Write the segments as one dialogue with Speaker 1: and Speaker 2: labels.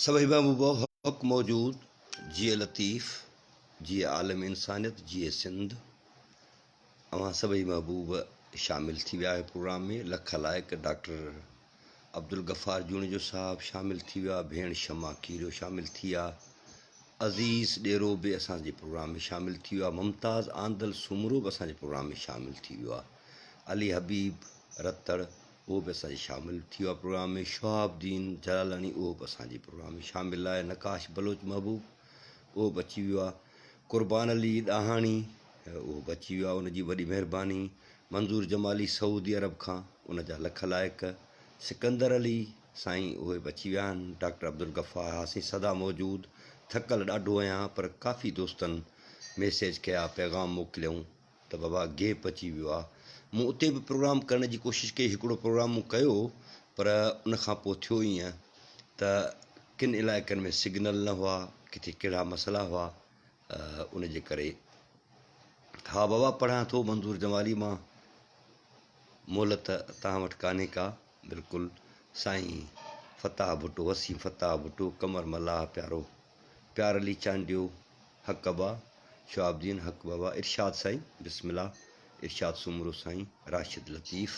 Speaker 1: سڀئي محبوب حق موجود، جيئي لطيف، جيئي عالم انسانيت، جيئي سنڌ. اوهان سڀئي محبوب شامل ٿي ويا آهيو پروگرام ۾ لک لائق ڊاڪٽر عبدالغفار جوڻيجو صاحب شامل ٿي ويا، ڀيڻ شمع کيريو شامل ٿي آ، عزيز ڏيرو به اسان جي پروگرام ۾ شامل ٿي ويو آ، ممتاز آندل سومرو به اسان جي پروگرام ۾ شامل ٿي ويو آ، علي حبيب رتڙ اهو به اسان جي شامل ٿي ويو آ پروگرام ۾، شهاب الدين جلالاڻي اهو به اسان جي پروگرام ۾ شامل آهي، نقاش بلوچ محبوب اهو به اچي ويو آ، قربان علي ڏاهاڻي اهو به اچي ويو آ ان جي وڏي مهرباني، منظور جمالي سعودي عرب کان ان جا لک لائق، سڪندر علي سائين اهي به اچي ويا آهن، ڊاڪٽر عبدالغفار ها سائين سدا موجود، ٿڪل ڏاڍو آهيان پر ڪافي دوستن ميسيج ڪيا پيغام موڪليائون ته بابا گيپ اچي ويو آ، مون اتي به پروگرام ڪرڻ جي ڪوشش ڪئي هڪڙو پروگرام مون ڪيو پر ان کان پوء ٿيو ائين ته ڪن علائقن ۾ سگنل نه هئا ڪٿي ڪهڙا مسئلا هئا ان جي ڪري ها بابا پڙهان ٿو منظور جمالي مان مهلت توهان وٽ ڪانهي ڪا بلڪل سائين فتاح ڀٽو وسيم فتاح ڀٽو قمر ملاح پيارو پيار علي چانڊيو حق ابا شهاب الدين حق بابا ارشاد سائين بسم الله ارشاد سومرو سائين راشد لطيف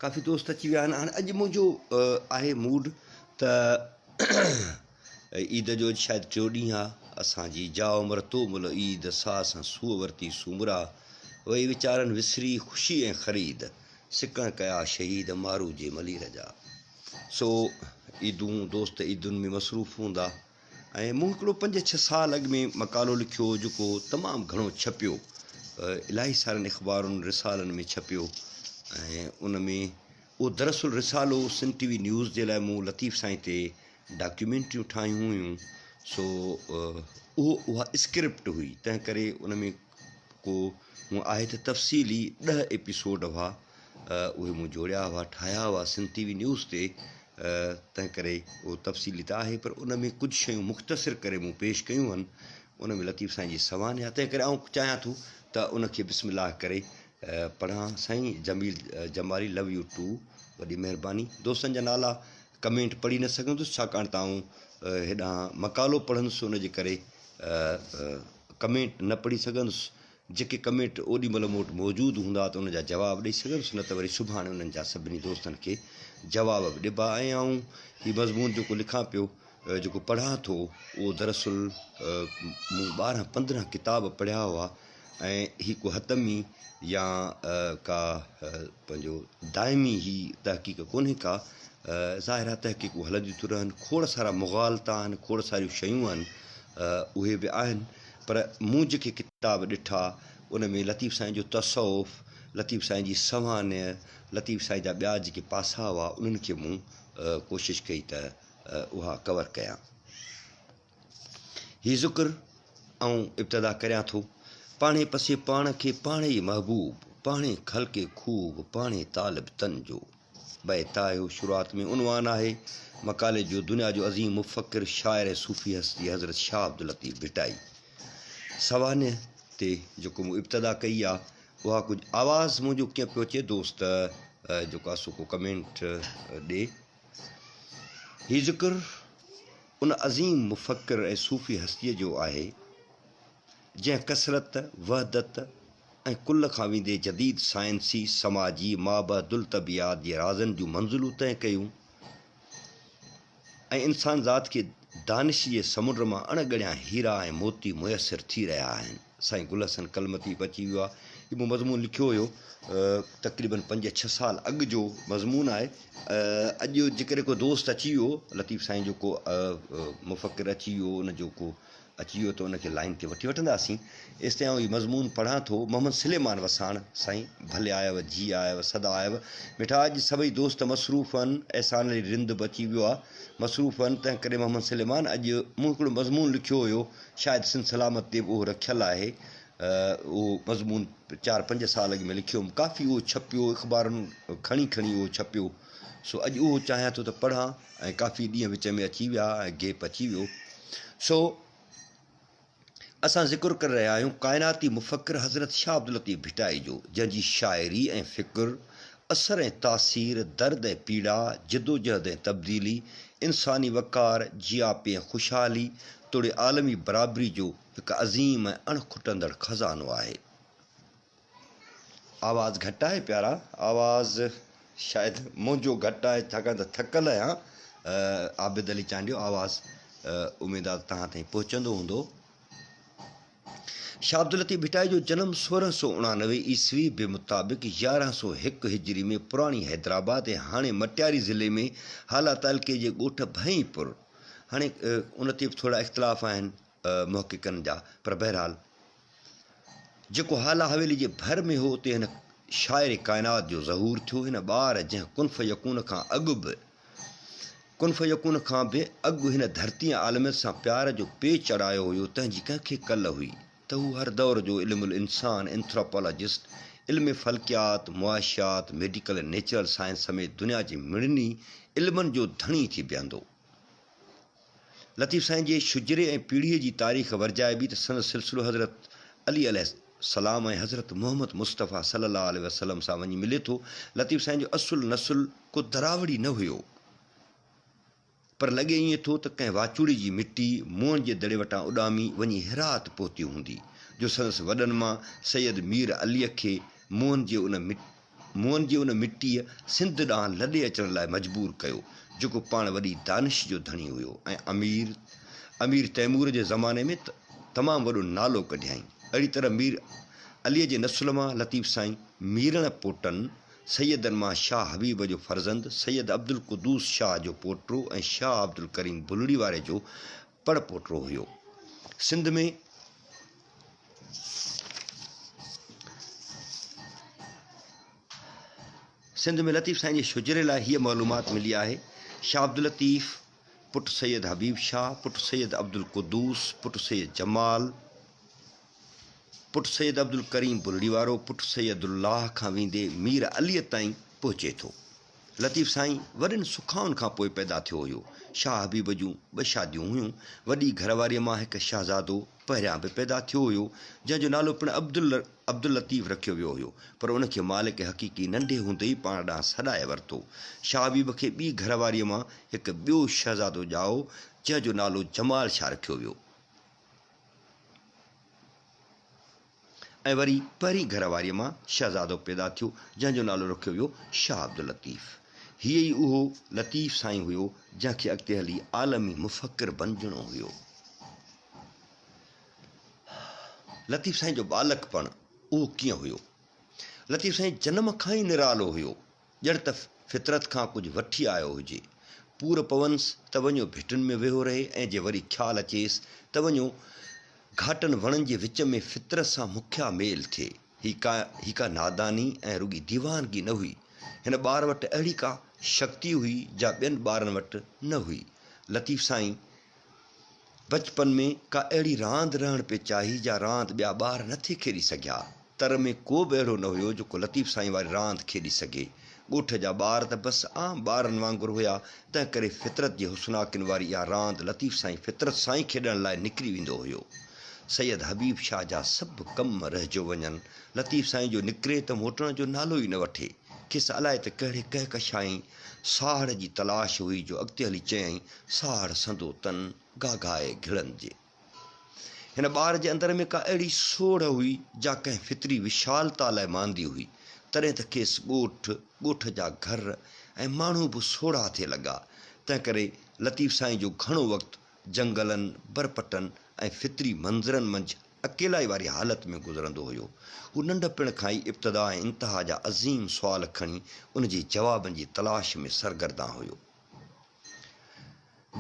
Speaker 1: ڪافي دوست اچي ويا آهن هاڻي اڄ منهنجو آهي موڊ ته عيد جو اڄ شايد ٽيو ڏينهن آ اسان جي جا عمر تو مل عيد سا اسان سوء ورتي سومرا وئي ويچارن وسري خوشي ۽ خريد سڪڻ ڪيا شهيد مارو جي ملير جا سو عيدون دوست عيدن ۾ مصروف هوندا ۽ مون هڪڙو پنج ڇهه سال اڳ ۾ مقالو لکيو هو جيڪو تمام گهڻو ڇپيو الاهي سارن اخبارن رسالن ۾ ڇپيو ۽ ان ۾ اهو دراصل رسالو سنڌ ٽي وي نيوز جي لاء مون لطيف سائين تي ڊاڪيومينٽريون ٺاهيون هيون سو اهو اها اسڪرپٽ هئي تنهن ڪري ان ۾ ڪو هونء آهي ته تفصيلي ڏهه ايپيسوڊ هئا اهي مون جوڙيا هئا ٺاهيا هئا سنڌ ٽي وي نيوز تي تنهن ڪري اهو تفصيلي ته آهي پر ان ۾ ڪجهه شيون مختصر ڪري مون پيش ڪيون هن ان ۾ لطيف سائين جي سوانح آهي تنهن ڪري آئون چاهيان ٿو ته ان کي بسم الله ڪري پڙهان سائين جميل جمالي لو يو ٽو وڏي مهرباني دوستن جا نالا ڪمينٽ پڙهي نه سگهندس ڇاڪاڻ ته آئون هيڏانهن مقالو پڙهندس ان جي ڪري ڪمينٽ نه پڙهي سگهندس جيڪي ڪمينٽ اوڏي مهل مون وٽ موجود هوندا ته ان جا جواب ڏئي سگهندس نه ته وري سڀاڻي انهن جا سڀني دوستن کي جواب به ڏبا ۽ آئون هي مضمون جيڪو لکان پيو جيڪو پڙهان ٿو اهو دراصل مون ٻارهن پندرهن ڪتاب پڙهيا هئا ۽ هي ڪو حتمي يا ڪا پنهنجو دائمي هي تحقيق ڪونهي ڪا ظاهر آهي تحقيقون هلنديون ٿيون رهن کوڙ سارا مغالطا آهن کوڙ ساريون شيون آهن اهي به آهن پر مون جيڪي ڪتاب ڏٺا ان ۾ لطيف سائين جو تصوف، لطيف سائين جي سوانح، لطيف سائين جا ٻيا جيڪي پاسا هئا انهن کي مون ڪوشش ڪئي ته اها ڪور ڪيان. هي ذڪر آئون ابتدا ڪريان ٿو. پاڻهي پسي پاڻ کي پاڻهي محبوب، پاڻهي خلقي خوب، پاڻهي طالب تن جو. بيت آهيو شروعات ۾ عنوان آهي مقالي جو دنيا جو عظيم مفڪر، شاعر ۽ صوفي هستي حضرت شاهه عبداللطيف ڀٽائي. سوانح تي جيڪو مون ابتدا ڪئي آ اها ڪجهه آواز منهنجو ڪيئن پيو اچي دوست جيڪو آ سو ڪو ڪمينٽ ڏي. هي ذڪر ان عظيم مفڪر ۽ صوفي هستيء جو آهي جنهن ڪثرت، وحدت ۽ ڪل کان ويندي جديد سائنسي، سماجي، مابعدالطبيعات جي رازن جون منزلون طئي ڪيون ۽ انسان ذات کي دانش جي سمنڊ مان اڻ ڳڻيا هيرا ۽ موتي ميسر ٿي رهيا آهن. سائين گل حسن ڪلمتي به اچي ويو آهي. هي مون مضمون لکيو هيو تقريبن پنج ڇهه سال اڳ جو مضمون آهي. اڄ جيڪڏهن ڪو دوست اچي ويو لطيف سائين جو ڪو مفڪر اچي ويو ان جو ڪو اچي ويو ته ان کي لائين تي وٺي وٺنداسين. ايستائين آئون هي مضمون پڙهان ٿو. محمد سليمان وساڻ، سائين ڀلي آيو، جي آيو، سدا آيو. مٺا اڄ سڀئي دوست مصروف آهن. احسان علي رند به اچي ويو آ. مصروف آهن تنهن ڪري محمد سليمان اڄ مون هڪڙو مضمون لکيو هيو شايد سنڌ سلامت تي به اهو رکيل آهي. اهو مضمون چار پنج سال اڳ ۾ لکيو هوم. ڪافي اهو ڇپيو اخبارن کڻي کڻي اهو ڇپيو. سو اڄ اهو چاهيان ٿو ته پڙهان. ۽ ڪافي ڏينهن وچ ۾ اچي ويا ۽ گيپ اچي ويو. سو اسان ذڪر ڪري رهيا آهيون ڪائناتي مفڪر حضرت شاهه عبداللطيف ڀٽائي جو، جنهن جي شاعري ۽ فڪر اثر ۽ تاثير، درد ۽ پيڙا، جدوجهد ۽ تبديلي، انساني وقار، جياپي ۽ خوشحالي توڙي عالمي برابري جو هڪ عظيم ۽ اڻ کٽندڙ خزانو آهي. آواز گهٽ آهي پيارا. آواز شايد منهنجو گهٽ آهي ڇاڪاڻ ته ٿڪل آهيان. عابد علي چانڊيو آواز اميد آ ته توهان تائين پهچندو هوندو. شاھ عبداللطيف ڀٽائي جو جنم 1689 عيسوي به مطابق 1101 هجري ۾ پراڻي حيدرآباد ۽ هاڻي مٽياري ضلعي ۾ هالا تعلقي جي ڳوٺ ڀئين پور، هاڻي ان تي به ٿورا اختلاف آهن محققن جا پر بهرحال جيڪو هالا حويلي جي ڀر ۾ هو اتي هن شاعر ڪائنات جو ظهور ٿيو. هن ٻار جنهن ڪن فيڪون کان اڳ به ڪن فيڪون کان به اڳ هن ڌرتي ۽ عالميت سان پيار جو پيچ اڙايو هيو، تنهن جي ڪنهن کي ڪل هئي ته هو هر دور جو علم الانسان، Anthropologist، علم فلڪيات، معاشيات، ميڊيڪل ۽ نيچرل سائنس سميت دنيا جي مڙني علمن جو ڌڻي ٿي بيهندو. لطيف سائين جي شجري ۽ پيڙهيء جي تاريخ ورجائبي ته سندس سلسلو حضرت علي عليه السلام ۽ حضرت محمد مصطفيٰ صلي الله عليه وسلم سان وڃي ملي ٿو. لطيف سائين جو اصل نسل ڪو دراوڙي نه هيو، پر لڳي ائين ٿو ته ڪنهن واچوڙي جي مٽي موئن جي دڙي وٽان اڏامي وڃي هرات پهتي هوندي، جو سندس وڏن مان سيد مير عليء کي موئن جي ان موئن جي ان مٽيء سنڌ ڏانهن لڏي اچڻ لاء مجبور ڪيو، جيڪو پاڻ وڏي دانش جو ڌڻي هيو ۽ امير امير تيمور جي زماني ۾ تمام وڏو نالو ڪڍيائين. اهڙي طرح مير عليء جي نسل مان لطيف سائين ميرڻ پوٽن سيدن مان شاهه حبيب جو فرزند، سيد عبدالقدوس شاهه جو پوٽو ۽ شاهه عبدالڪريم بلڙي واري جو پڙ پوٽو هيو. سنڌ ۾. سنڌ ۾ لطيف سائين جي شجري لاء هيء معلومات ملي آهي، شاهه عبداللطيف پٽ سيد حبيب شاهه پٽ سيد عبدالقدوس پٽ سيد جمال پٽ سيد عبدالڪريم بلڙي وارو پٽ سيد الله کان ويندي مير عليء تائين پهچي ٿو. لطيف سائين وڏين سکائن کان پوء پيدا ٿيو هيو. شاهه حبيب جون ٻه شاديون هيون. وڏي گهر واريء مان هڪ شهزادو پهريان به پيدا ٿيو هيو، جنهن جو نالو پڻ عبداللطيف رکيو ويو هيو، پر ان کي مالڪ حقيقي ننڍي هوندي ئي پاڻ ڏانهن سڏائي ورتو. شاهه حبيب کي ٻي گهر واريء مان هڪ ٻيو شهزادو ڄائو، جنهن جو نالو جمال شاهه رکيو ويو. ۽ وري پهرين گهر واريء مان شهزادو پيدا ٿيو، جنهن جو نالو رکيو ويو شاهه عبداللطيف. هيء ئي اهو لطيف سائين هيو، جنهن کي اڳتي هلي عالمي مفڪر بنجڻو هيو. لطيف سائين جو ٻالڪپڻ اهو ڪيئن هيو؟ لطيف سائين جنم کان ئي نرالو هيو. ڄڻ ته فطرت کان ڪجهه وٺي آيو هجي. پور پونس ته وڃيو ڀٽن ۾ ويهو رهي ۽ جي وري خيال اچيس ته وڃيو گهاٽن وڻن جي وچ ۾ فطرت سان مکيا ميل ٿئي. هي ڪا هي ڪا ناداني ۽ رڳي ديوانگي نه هئي. هن ٻار وٽ اهڙي ڪا شڪتي هئي جا ٻين ٻارن وٽ نه هئي. لطيف سائين بچپن ۾ ڪا اهڙي راند رهڻ پئي چاهي جا راند ٻيا ٻار نه ٿي کيڏي سگهيا. تر ۾ ڪو به اهڙو نه هيو جيڪو لطيف سائين واري راند کيڏي سگهي. ڳوٺ جا ٻار ته بس عام ٻارن وانگر هيا، تنهن ڪري فطرت جي حسناڪين واري اها راند لطيف سائين فطرت سان ئي کيڏڻ لاء نڪري ويندو هيو. سيد حبيب شاهه جا سڀ ڪم رهجيو وڃن، لطيف سائين جو نڪري ته موٽڻ جو نالو ئي نه وٺي. کيس الائي ته ڪهڙي ڪهڪشائين ساهڙ جي تلاش هئي جو اڳتي هلي چيائين، ساهڙ سندو تن، گاگهائي گهڙن جي. هن ٻار جي اندر ۾ ڪا اهڙي سوڙهه هئي، جا ڪنهن فطري وشالتا لاء ماندي هئي، تڏهن ته کيس ڳوٺ، ڳوٺ جا گهر ۽ ماڻهو به سوڙها ٿي لڳا. تنهنڪري لطيف سائين جو گهڻو وقت جنگلن، برپٽن ۽ فطري منظرن منجهه اڪيلائي واري حالت ۾ گذرندو هيو. هو ننڍپڻ کان ئي ابتدا ۽ انتها جا عظيم سوال کڻي ان جي جوابن جي تلاش ۾ سرگردان هيو.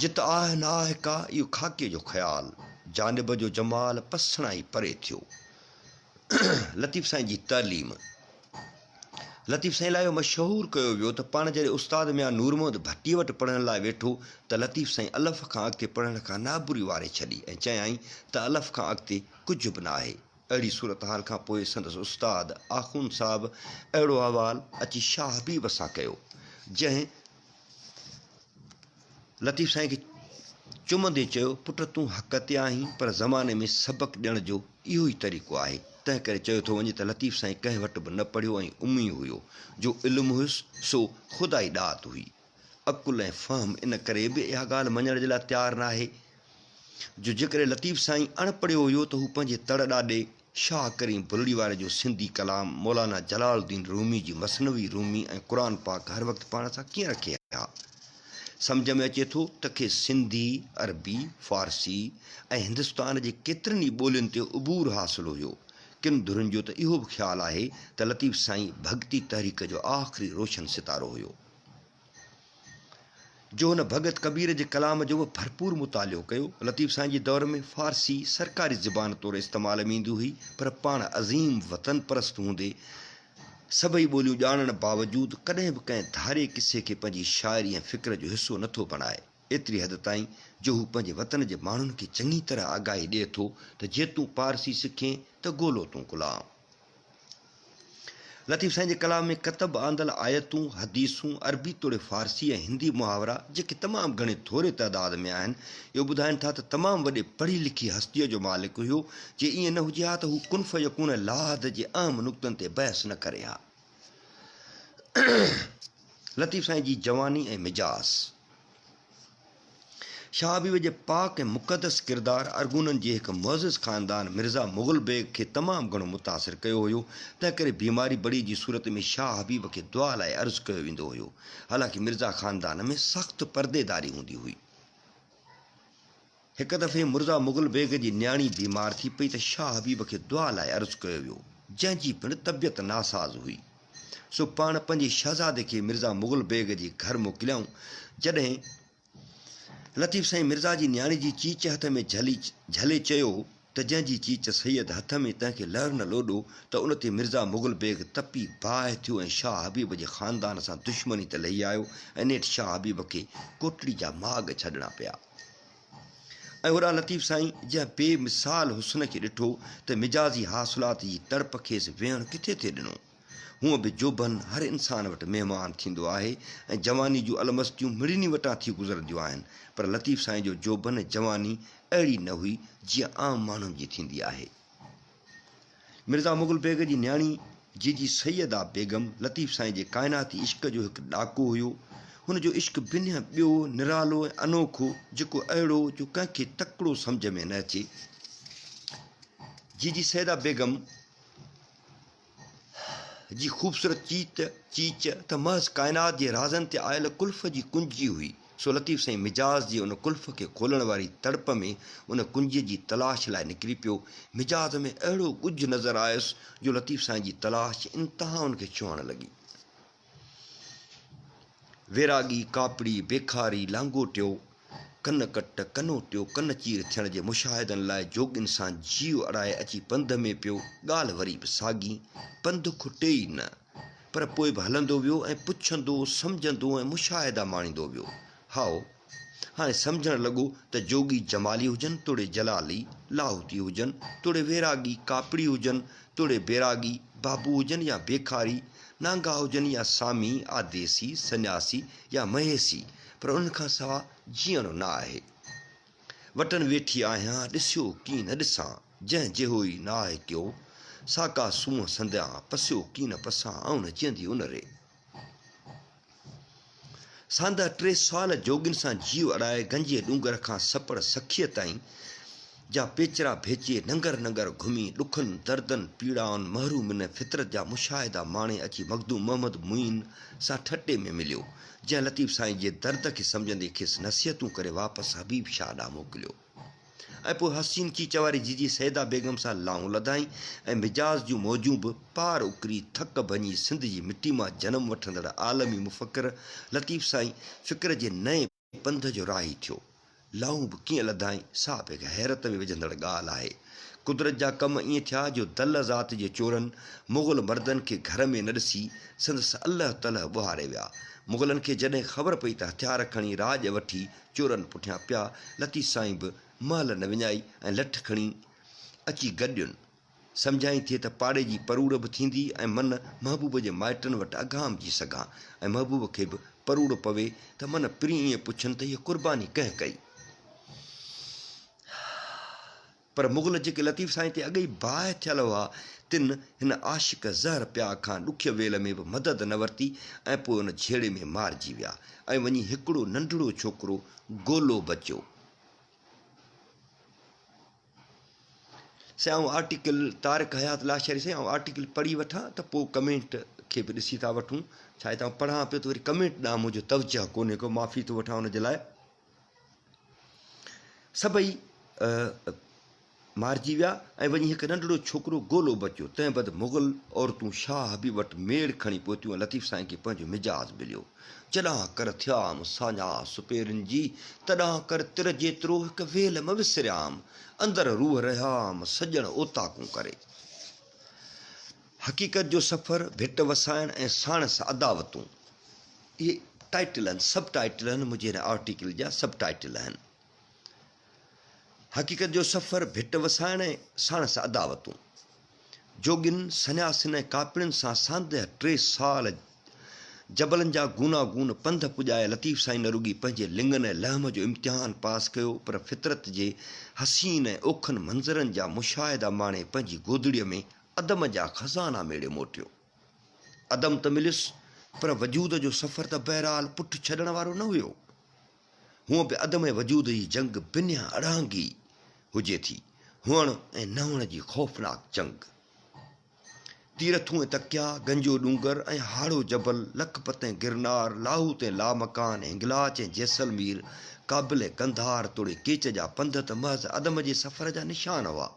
Speaker 1: جت آهه نه آهه ڪا، اهو خاڪيء جو خيال، جانب جو جمال پسڻ ئي پري ٿيو. لطيف سائين جي تعليم. لطيف سائين لاء اهو مشهور ڪيو ويو ته پاڻ جڏهن استاد ميان نور محمد ڀٽيء وٽ پڙهڻ لاء ويٺو ته لطيف سائين الف کان اڳتي پڙهڻ کان نابري واري ڇڏي ۽ چيائين ته الف کان اڳتي ڪجهه به ناهي. اهڙي صورتحال کان پوء سندس استاد آخوند صاحب اهڙو احوال اچي شاهه حبيب سان ڪيو، جنهن لطيف سائين کي چمندي چيو، پٽ تون حق تي آهين پر زماني ۾ سبق ڏيڻ جو اهو ئي طريقو آهي. تنهن ڪري چيو ٿو وڃي ته لطيف سائين ڪنهن وٽ به نه پڙهيو ۽ امي هيو. جو علم هيس سو خدائي ڏات هئي. عقل ۽ فهم ان ڪري به اها ڳالهه مڃڻ جي لاء تيار ناهي جو جيڪڏهن لطيف سائين اڻ پڙهيو هيو ته هو پنهنجي تڙ ڏاڏي شاهه ڪريم بلڙي واري جو سنڌي ڪلام، مولانا جلال الدين رومي جي مثنوي رومي ۽ قرآن پاڪ هر وقت پاڻ سان ڪيئن رکي ها؟ سمجهه ۾ اچي ٿو ته کيس سنڌي، عربي، فارسي ۽ هندستان جي ڪيترين ئي ٻولين تي عبور حاصل هيو. ڪن ڌرين جو ته اهو به خيال آهي ته لطيف سائين ڀڳتي تحريڪ جو آخري روشن ستارو هيو. جو هن ڀڳت ڪبير جي ڪلام جو به ڀرپور مطالعو ڪيو. لطيف سائين جي دور ۾ فارسي سرڪاري زبان طور استعمال ۾ ايندي هئي، پر پاڻ عظيم وطن پرست هوندي سڀئي ٻوليون ڄاڻڻ باوجود ڪڏهن به ڪنهن ڌارئي قصي کي پنهنجي شاعري ۽ فڪر جو حصو نه ٿو بڻائي. ايتري حد تائين جو هو پنهنجي وطن جي ماڻهن کي چڱي طرح آگاهي ڏئي ٿو ته جي تون پارسي سکين ته گولو تون غلام. لطيف سائين جي ڪلام ۾ ڪتب آندل آيتون، حديثون، عربي توڙي فارسي ۽ هندي محاورا جيڪي تمام گهڻي ٿوري تعداد ۾ آهن، اهو ٻڌائين ٿا ته تمام وڏي پڙهي لکي هستيء جو مالڪ هيو، جي ائين نه هجي ها ته هو ڪن فيڪون ۽ لاحد جي اهم نقطن تي بحث نه ڪري ها. لطيف سائين جي جواني ۽ مجاز. شاهه حبيب جي پاڪ ۽ مقدس ڪردار ارغونن جي هڪ معزز خاندان مرزا مغل بيگ کي تمام گهڻو متاثر ڪيو هيو، تنهنڪري بيماري بڙي جي صورت ۾ شاهه حبيب کي دعا لاء عرض ڪيو ويندو هيو. حالانڪه مرزا خاندان ۾ سخت پرديداري هوندي هئي. هڪ دفعي مرزا مغل بيگ جي نياڻي بيمار ٿي پئي ته شاهه حبيب کي دعا لاء عرض ڪيو ويو، جنهن جي پڻ طبيعت ناساز هئي. سو پاڻ پنهنجي شهزادي کي مرزا مغل بيگ جي گهر موڪليائون. جڏهن لطيف سائين مرزا جي نياڻي جي چيچ هٿ ۾ جهلي جهلي چيو ته جنهن جي چيچ سيد هٿ ۾ تنهن کي لهر نه لوڏو ته ان تي مرزا مغل بيگ تپي باهه ٿيو ۽ شاهه حبيب جي خاندان سان دشمني ته لهي آيو ۽ نيٺ شاهه حبيب کي ڪوٽڙي جا ماڳ ڇڏڻا پيا. ۽ هوڏانهن لطيف سائين جنهن بي مثال حسن کي ڏٺو ته مجازي حاصلات جي تڙپ کيس ويهڻ ڪٿي ٿي ڏنو. هونء به جوڀن هر انسان وٽ مهمان ٿيندو آهي ۽ جواني جون المستيون مڙني وٽان ٿي گذرنديون آهن پر لطيف سائين جو جوڀن ۽ جواني اهڙي نه هئي جيئن عام ماڻهن جي ٿيندي آهي. مرزا مغل بيگ جي نياڻي جيجي سيده بيگم لطيف سائين جي ڪائناتي عشق جو هڪ ڏاڪو هيو. هن جو عشق بنهه ٻيو، نرالو ۽ انوکو، جيڪو اهڙو جو ڪنهن کي تڪڙو سمجهه ۾ نه اچي. جيجي سيده بيگم جي خوبصورت چيت، چيچ، ته محض ڪائنات جي رازن تي آيل قلف جي ڪنجي هئي، سو لطيف سائين مجاز جي ان قلف کي کولڻ واري تڙپ ۾ ان ڪنجيء جي تلاش لاء نڪري پيو. مجاز ۾ اهڙو ڳجهه نظر آيس جو لطيف سائين جي تلاش انتهائن کي ڇهڻ لڳي. ويراڳي، ڪاپڙي، بيکاري، لانگوٽيو، ڪن ڪٽ، ڪنوٽيو، ڪن چير ٿيڻ جي مشاهدن لاء جوڳين سان جيء اڙائي اچي پنڌ ۾ پيو. ڳالهه وري به ساڳي، پنڌ کٽي ئي نه. پر پوء به هلندو ويو ۽ پڇندو، سمجهندو ۽ مشاهدا ماڻيندو ويو. هائو، هاڻي سمجهڻ لڳو ته جوڳي جمالي هجن توڙي جلالي، لاهوتي هجن توڙي ويراڳي، ڪاپڙي هجن توڙي بيراڳي، بابو هجن يا بيکاري، نانگا هجن يا سامي، آديسي، سنياسي يا مهيسي، پر انهن کان سوا جيئڻو نه آهي. وٽن ويٺي آهيان، ڏسيو ڪين نه ڏسان، جنهن جيهوئي ناهه ڪيو، سا ڪا سونهن سنديان، پسيو ڪين نه پسان، آئون نه جيئندي ان ري. ساندهه ٽي سال جوڳين سان جيء اڙائي، گنجي ڏونگر کان سپڙ سکيء تائين جا پيچرا ڀيچي، ننگر ننگر گهمي، ڏکن، دردن، پيڙائن، محرومين ۽ فطرت جا مشاهدا ماڻي اچي مخدوم محمد معين سان ٺٽي ۾ مليو. جنهن لطيف سائين جي درد کي سمجهندي کيس نصيحتون ڪري واپس حبيب شاهه ڏانهن موڪليو ۽ پوء حسين چيچ واري جيجي سيده بيگم سان لانئون لڌائين ۽ مجاز جون موجون به پار اڪري ٿڪ ڀڃي سنڌ جي مٽي مان جنم وٺندڙ عالمي مفڪر لطيف سائين فڪر جي نئين پنڌ جو راهي ٿيو. لائون به ڪيئن لڌائين، سا به هڪ حيرت ۾ وجهندڙ ڳالهه آهي. قدرت جا ڪم ائين ٿيا جو دل ذات جي چورن مغل مردن کي گهر ۾ نه ڏسي سندس الهه تلهه ٻهاري ويا. مغلن کي جڏهن خبر پئي ته هٿيار کڻي راڄ وٺي چورن پٺيان پيا، لطيف سائين به مهل نه وڃائي ۽ لٺ کڻي اچي گڏين. سمجهائين ٿي ته پاڙي جي پروڙ به ٿيندي ۽ من محبوب جي مائٽن وٽ اگهامجي سگهان ۽ محبوب کي به پروڙ پوي ته من پرين ائين پڇن ته هيء قرباني ڪنهن ڪئي؟ پر مغل جيڪي لطيف سائين تي اڳ ئي باهه ٿيل هئا، تن هن عاشق زهر پياڪ کان ڏکيء ويل ۾ به مدد نه ورتي ۽ پوء ان جهيڙي ۾ مارجي ويا ۽ وڃي هڪڙو ننڍڙو ڇوڪرو گولو بچيو. سائين آئون آرٽيڪل طارق حيات لاشاري سائين آئون آرٽيڪل پڙهي وٺان ته پوء ڪمينٽ کي به ڏسي ٿا وٺون ڇا آهي ته آئون پڙهان پيو ته وري ڪمينٽ ڏانهن منهنجو توجه ڪونهي ڪو معافي ٿو وٺان ان جي لاء سڀئي مارجي ويا ۽ وڃي هڪ ننڍڙو ڇوڪرو گولو بچيو تنهن بعد مغل عورتون شاهه حبيب وٽ ميڙ کڻي پهتيون ۽ لطيف سائين کي پنهنجو مجاز مليو جڏهن ڪر ٿيام ساڃاهه سپيرين جي، تڏهن ڪر تر جيترو هڪ ويل م وسريام، اندر روح رهيام سڄڻ اوطاقون ڪري. حقيقت جو سفر، ڀٽ وسائڻ ۽ ساڻس عداوتون. اهي ٽائيٽل آهن، سب ٽائيٽل آهن، منهنجي هن آرٽيڪل جا سب ٽائيٽل آهن. حقيقت جو سفر، ڀٽ وسائڻ ۽ ساڻس عداوتون. جوڳين، سنياسين ۽ ڪاپڙين سان ساندهه ٽي سال جبلن جا گوناگون پنڌ پڄائي لطيف سائين نه رڳي پنهنجي لڱن ۽ لحم جو امتحان پاس ڪيو پر فطرت جي حسين ۽ اوکن منظرن جا مشاهدا ماڻي پنهنجي گودڙيء ۾ عدم جا خزانا ميڙي موٽيو. عدم ته مليس پر وجود جو سفر ته بهرحال پٺ ڇڏڻ وارو نه هيو. هونء به عدم ۽ وجود جي جنگ بنهه اڙانگي هجي ٿي، هئڻ ۽ نه هئڻ جي خوفناڪ جنگ. تيرٿون ۽ تڪيا، گنجو ڏونگر ۽ هاڙهو جبل، لکپت ۽ گرنار، لاهوت ۽ لامڪان، هنگلاچ ۽ جيسلمير، ڪابل ۽ قنڌار توڙي ڪيچ جا پنڌ ته محض عدم جي سفر جا نشان هئا.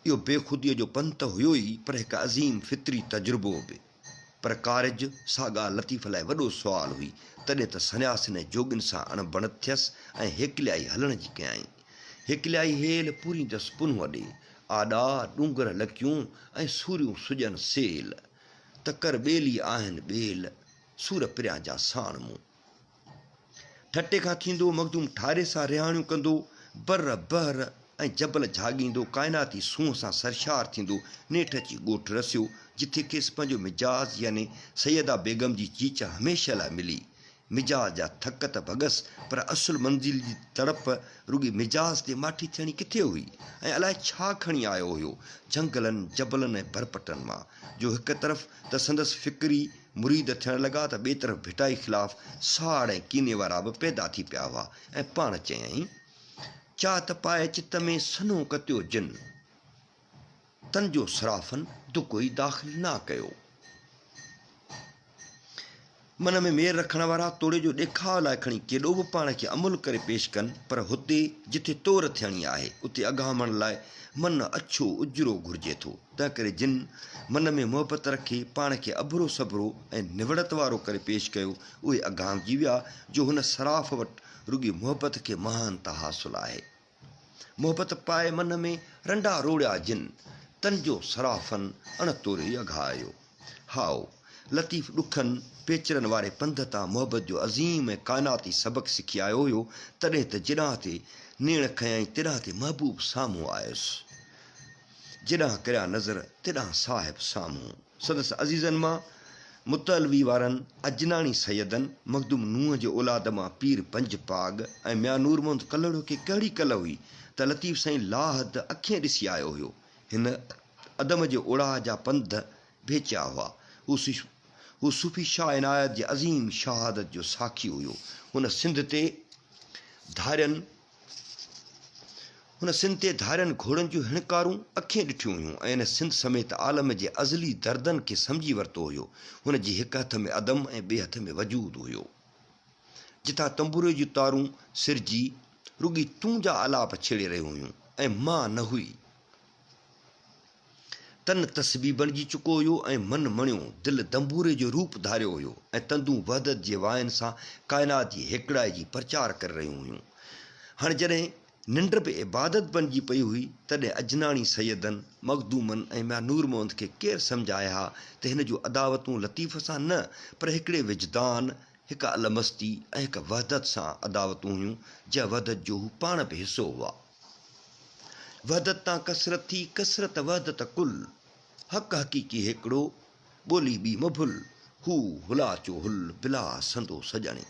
Speaker 1: اهو بيخوديء جو پنڌ ته هيو ئي پر هڪ عظيم فطري تجربو به. پر ڪارج، سا ڳالهه لطيف لاء وڏو سوال هئي، تڏهن ته سنياسين ۽ جوڳين سان اڻ بڻت ٿيس ۽ هيڪليائي هلڻ جي ڪيائين. هيڪليائي هيل پوريندس پنهونء ڏي، آڏا ڏونگر لڪيون ۽ سوريون سڄن سيل. ته ڪر ٻيلي آهن ٻيل، سور پريان جا ساڻ مون. ٺٽي کان ٿيندو مخدوم ٺاري سان رهاڻيون ڪندو، بر، بحر ۽ جبل جهاڳيندو، ڪائناتي سونهن سان سرشار ٿيندو، نيٺ اچي ڳوٺ رسيو، جتي کيس پنهنجو مجاز يعني سيده بيگم جي چيچ هميشه لاء ملي. مجاز جا ٿڪ ته ڀڳس، پر اصل منزل جي تڙپ رڳي مجاز تي ماٺي ٿيڻي ڪٿي هئي ۽ الائي ڇا کڻي آيو هيو جهنگلن، جبلن ۽ برپٽن مان، جو هڪ طرف ته سندس فڪري مريد ٿيڻ لڳا ته ٻئي طرف ڀٽائي خلاف ساڙ ۽ ڪيني وارا به پيدا ٿي پيا هئا ۽ پاڻ چيائين، چاهت پائي چت ۾ سنهو ڪتيو جن، تن جو صرافن دڪو ئي داخل نا ڪيو. من ۾ مير رکڻ وارا توڙي جو ڏيکاء لاء کڻي ڪيڏو به پاڻ کي املهه ڪري پيش ڪن پر هتي جتي تور ٿيڻي آهي اتي اگهامڻ لاء من اڇو اجرو گهرجي ٿو تنهنڪري جن من ۾ محبت رکي پاڻ کي اڀرو سڀرو ۽ نوڙت وارو ڪري پيش ڪيو اهي اگهامجي ويا جو هن صراف وٽ رڳي محبت کي مهانتا حاصل آهي. محبت پائي من ۾ رنڊا روڙيا جن، تن جو صرافن اڻ توري اگهايو. هائو، لطيف ڏکن پيچرن واري پنڌ تان محبت جو عظيم ۽ ڪائناتي سبق سکي آيو هيو، تڏهن ته جيڏانهن تي نيڻ کنيائين تيڏانهن تي محبوب سامهون آيس. جيڏانهن ڪريان نظر تيڏانهن صاحب سامهون. سندس عزيزن مان متعلوي وارن اجناڻي سيدن، مخدوم نوح جي اولاد مان پير پنج پاڳ ۽ ميان نور محمد ڪلهوڙو کي ڪهڙي ڪل هئي ته لطيف سائين لاحد اکين ڏسي آيو هيو. هن عدم جي اوڙاهه جا پنڌ ڀيچيا هئا. هو صوفي شاهه عنايت جي عظيم شهادت جو ساکي هيو. هن سنڌ تي ڌارين هن سنڌ تي ڌارين گهوڙن جون هڻڪارون اکين ڏٺيون هيون ۽ هن سنڌ سميت عالم جي ازلي دردن کي سمجهي ورتو هيو. هن جي هڪ هٿ ۾ عدم ۽ ٻئي هٿ ۾ وجود هيو. جتان تنبوري جون تارون سرجي رڳي تون جا آلاپ ڇيڙي رهيون هيون ۽ مان نه هئي. تن تسبيح بڻجي چڪو هيو ۽ من مڻيو، دل دنبوري جو روپ ڌاريو هيو ۽ تندون وحدت جي واين سان ڪائنات جي هيڪڙائي جي پرچار ڪري رهيون هيون. هاڻي جڏهن ننڊ به عبادت بڻجي پئي هئي، تڏهن اجناڻي سيدن، مخدومن ۽ ميان نور محمد کي ڪير سمجهائي ها ته هن جون عداوتون لطيف سان نه پر هڪڙي وجدان، هڪ المستي ۽ هڪ وحدت سان عداوتون هيون، جنهن وحدت جو هو پاڻ به حصو هئا. وحدت تان ڪثرت ٿي، ڪثرت وحدت ڪل. حق حقيقي هيڪڙو، ٻولي ٻي م ڀل. هو هلاچو هل، بلا سندو سڄڻي.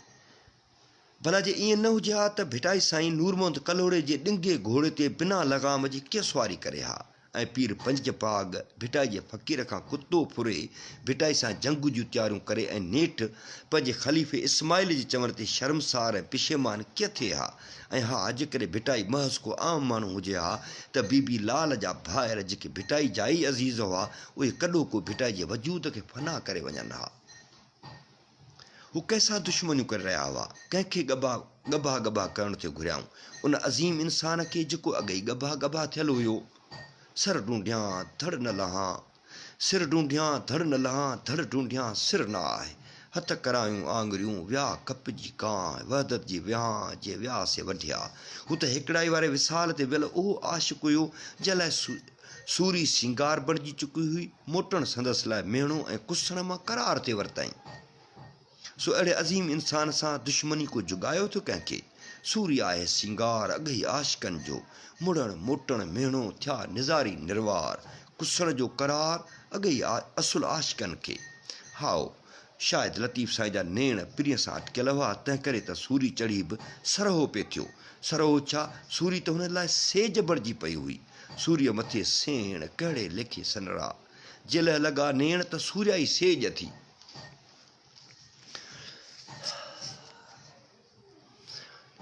Speaker 1: ڀلا جي ائين نه هجي ها ته ڀٽائي سائين نور محمد ڪلهوڙي جي ڏنگي گهوڙي تي بنا لغام جي ڪيئن سواري ڪري ها ۽ پير پنج پاڳ ڀٽائي جي فقير کان ڪتو ڦري ڀٽائي سان جنگ جون تياريون ڪري ۽ نيٺ پنهنجي خليفي اسماعيل جي چوڻ تي شرمسار ۽ پشيمان ڪيئن ٿئي ها ۽ ها جيڪڏهن ڀٽائي محض ڪو عام ماڻهو هجي ها ته بي بي لال جا ڀائر جيڪي ڀٽائي جا ئي عزيز هئا اهي ڪڏهوڪو ڀٽائي جي وجود کي فنا ڪري وڃن ها. هو ڪنهن سان دشمنيون ڪري رهيا هئا؟ ڪنهن کي ڳڀا ڳڀا ڳڀا ڪرڻ ٿي گهريائون؟ ان عظيم انسان کي جيڪو اڳ ئي ڳڀا ڳڀا ٿيل هيو. سر ڊونڍيان، ڌڙ نه لهان. سر ڊونڍيان، ڌڙ نه لهان، ڌڙ ڊونڍيان، سر نه آهه. هٿ ڪرايون آڱريون، ويا ڪپجي ڪانء، وحدت جي ويهان، جي ويا سي وڍيا. هو ته هيڪڙائي واري وصال تي ويل اهو عاشق هيو، جنهن لاء سوري سينگار بڻجي چڪي هئي. موٽڻ سندس لاء ميڻو ۽ ڪسڻ مان قرار ٿي ورتائين. سو اهڙي عظيم انسان سان دشمني ڪو جڳايو ٿو ڪنهن کي؟ سوري آهي سينگار اڳهي عاشقن جو، مڙڻ موٽڻ ميڻو ٿيا نظاري نروار، ڪسڻ جو قرار اڳهي اصل عاشقن کي. هائو! شايد لطيف سائين جا نيڻ پرينء سان اٽڪيل هئا، تنهنڪري ته سوري چڙهي به سرهو پئي ٿيو. سرهو ڇا، سوري ته هن لاء سيج بڻجي پئي هئي. سوريء مٿي سيڻ، ڪهڙي ليکي سنرا. جيلهه لڳا نيڻ ته سوريائي سيج ٿي.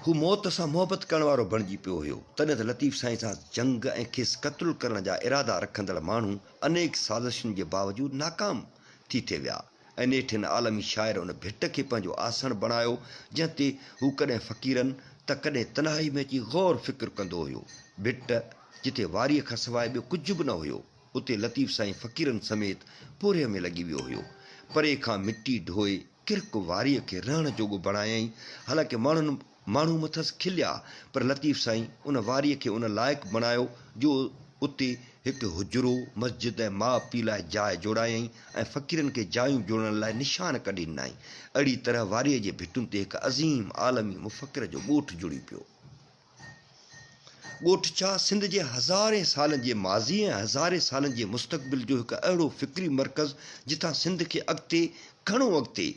Speaker 1: هو موت سان محبت ڪرڻ وارو بڻجي پيو هيو. تڏهن ته لطيف سائين سان جنگ ۽ کيس قتل ڪرڻ جا ارادا رکندڙ ماڻهو انيڪ سازشن جي باوجود ناڪام ٿي ٿي ويا ۽ نيٺ هن عالمي شاعر ان ڀٽ کي پنهنجو آسڻ بڻايو جنهن تي هو ڪڏهن فقيرن ته ڪڏهن تنهائي ۾ اچي غور فڪر ڪندو هيو. ڀٽ جتي واريء کان سواء ٻيو ڪجهه به نه هيو، اتي لطيف سائين فقيرن سميت پورهيي ۾ لڳي ويو هيو. پري کان مٽي ڍوئي ڪرڪ واريء کي رهڻ جوڳو بڻايائين. حالانڪه ماڻهن ماڻهو مٿس کليا، پر لطيف سائين ان واريء کي ان لائق بڻايو جو اتي هڪ حجرو، مسجد ۽ ماء پيء لاء جاء جوڙايائين ۽ فقيرن کي جايون جوڙڻ لاء نشان ڪڍي ڏنائين. اهڙيء طرح واريء جي ڀٽن تي هڪ عظيم عالمي مفڪر جو ڳوٺ جڙي پيو. ڳوٺ ڇا سنڌ جي هزارين سالن جي ماضي ۽ هزارين سالن جي مستقبل جو هڪ اهڙو فڪري مرڪز جتان سنڌ کي اڳتي گهڻو اڳتي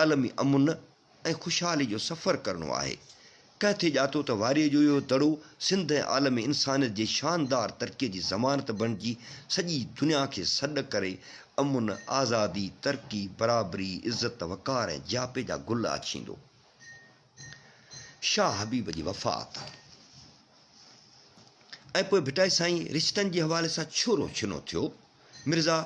Speaker 1: عالمي امن ۽ خوشحالي جو سفر ڪرڻو آهي. ڪنهن ٿي ڄاتو ته واريء جو اهو دڙو سنڌ ۽ عالمي انسانيت جي شاندار ترقيء جي ضمانت بڻجي سڄي دنيا کي سڏ ڪري امن، آزادي، ترقي، برابري، عزت، وقار ۽ جياپي جا گل آڇيندو. شاهه حبيب جي وفات ۽ پوء ڀٽائي سائين رشتن جي حوالي سان ڇورو ڇنو ٿيو. مرزا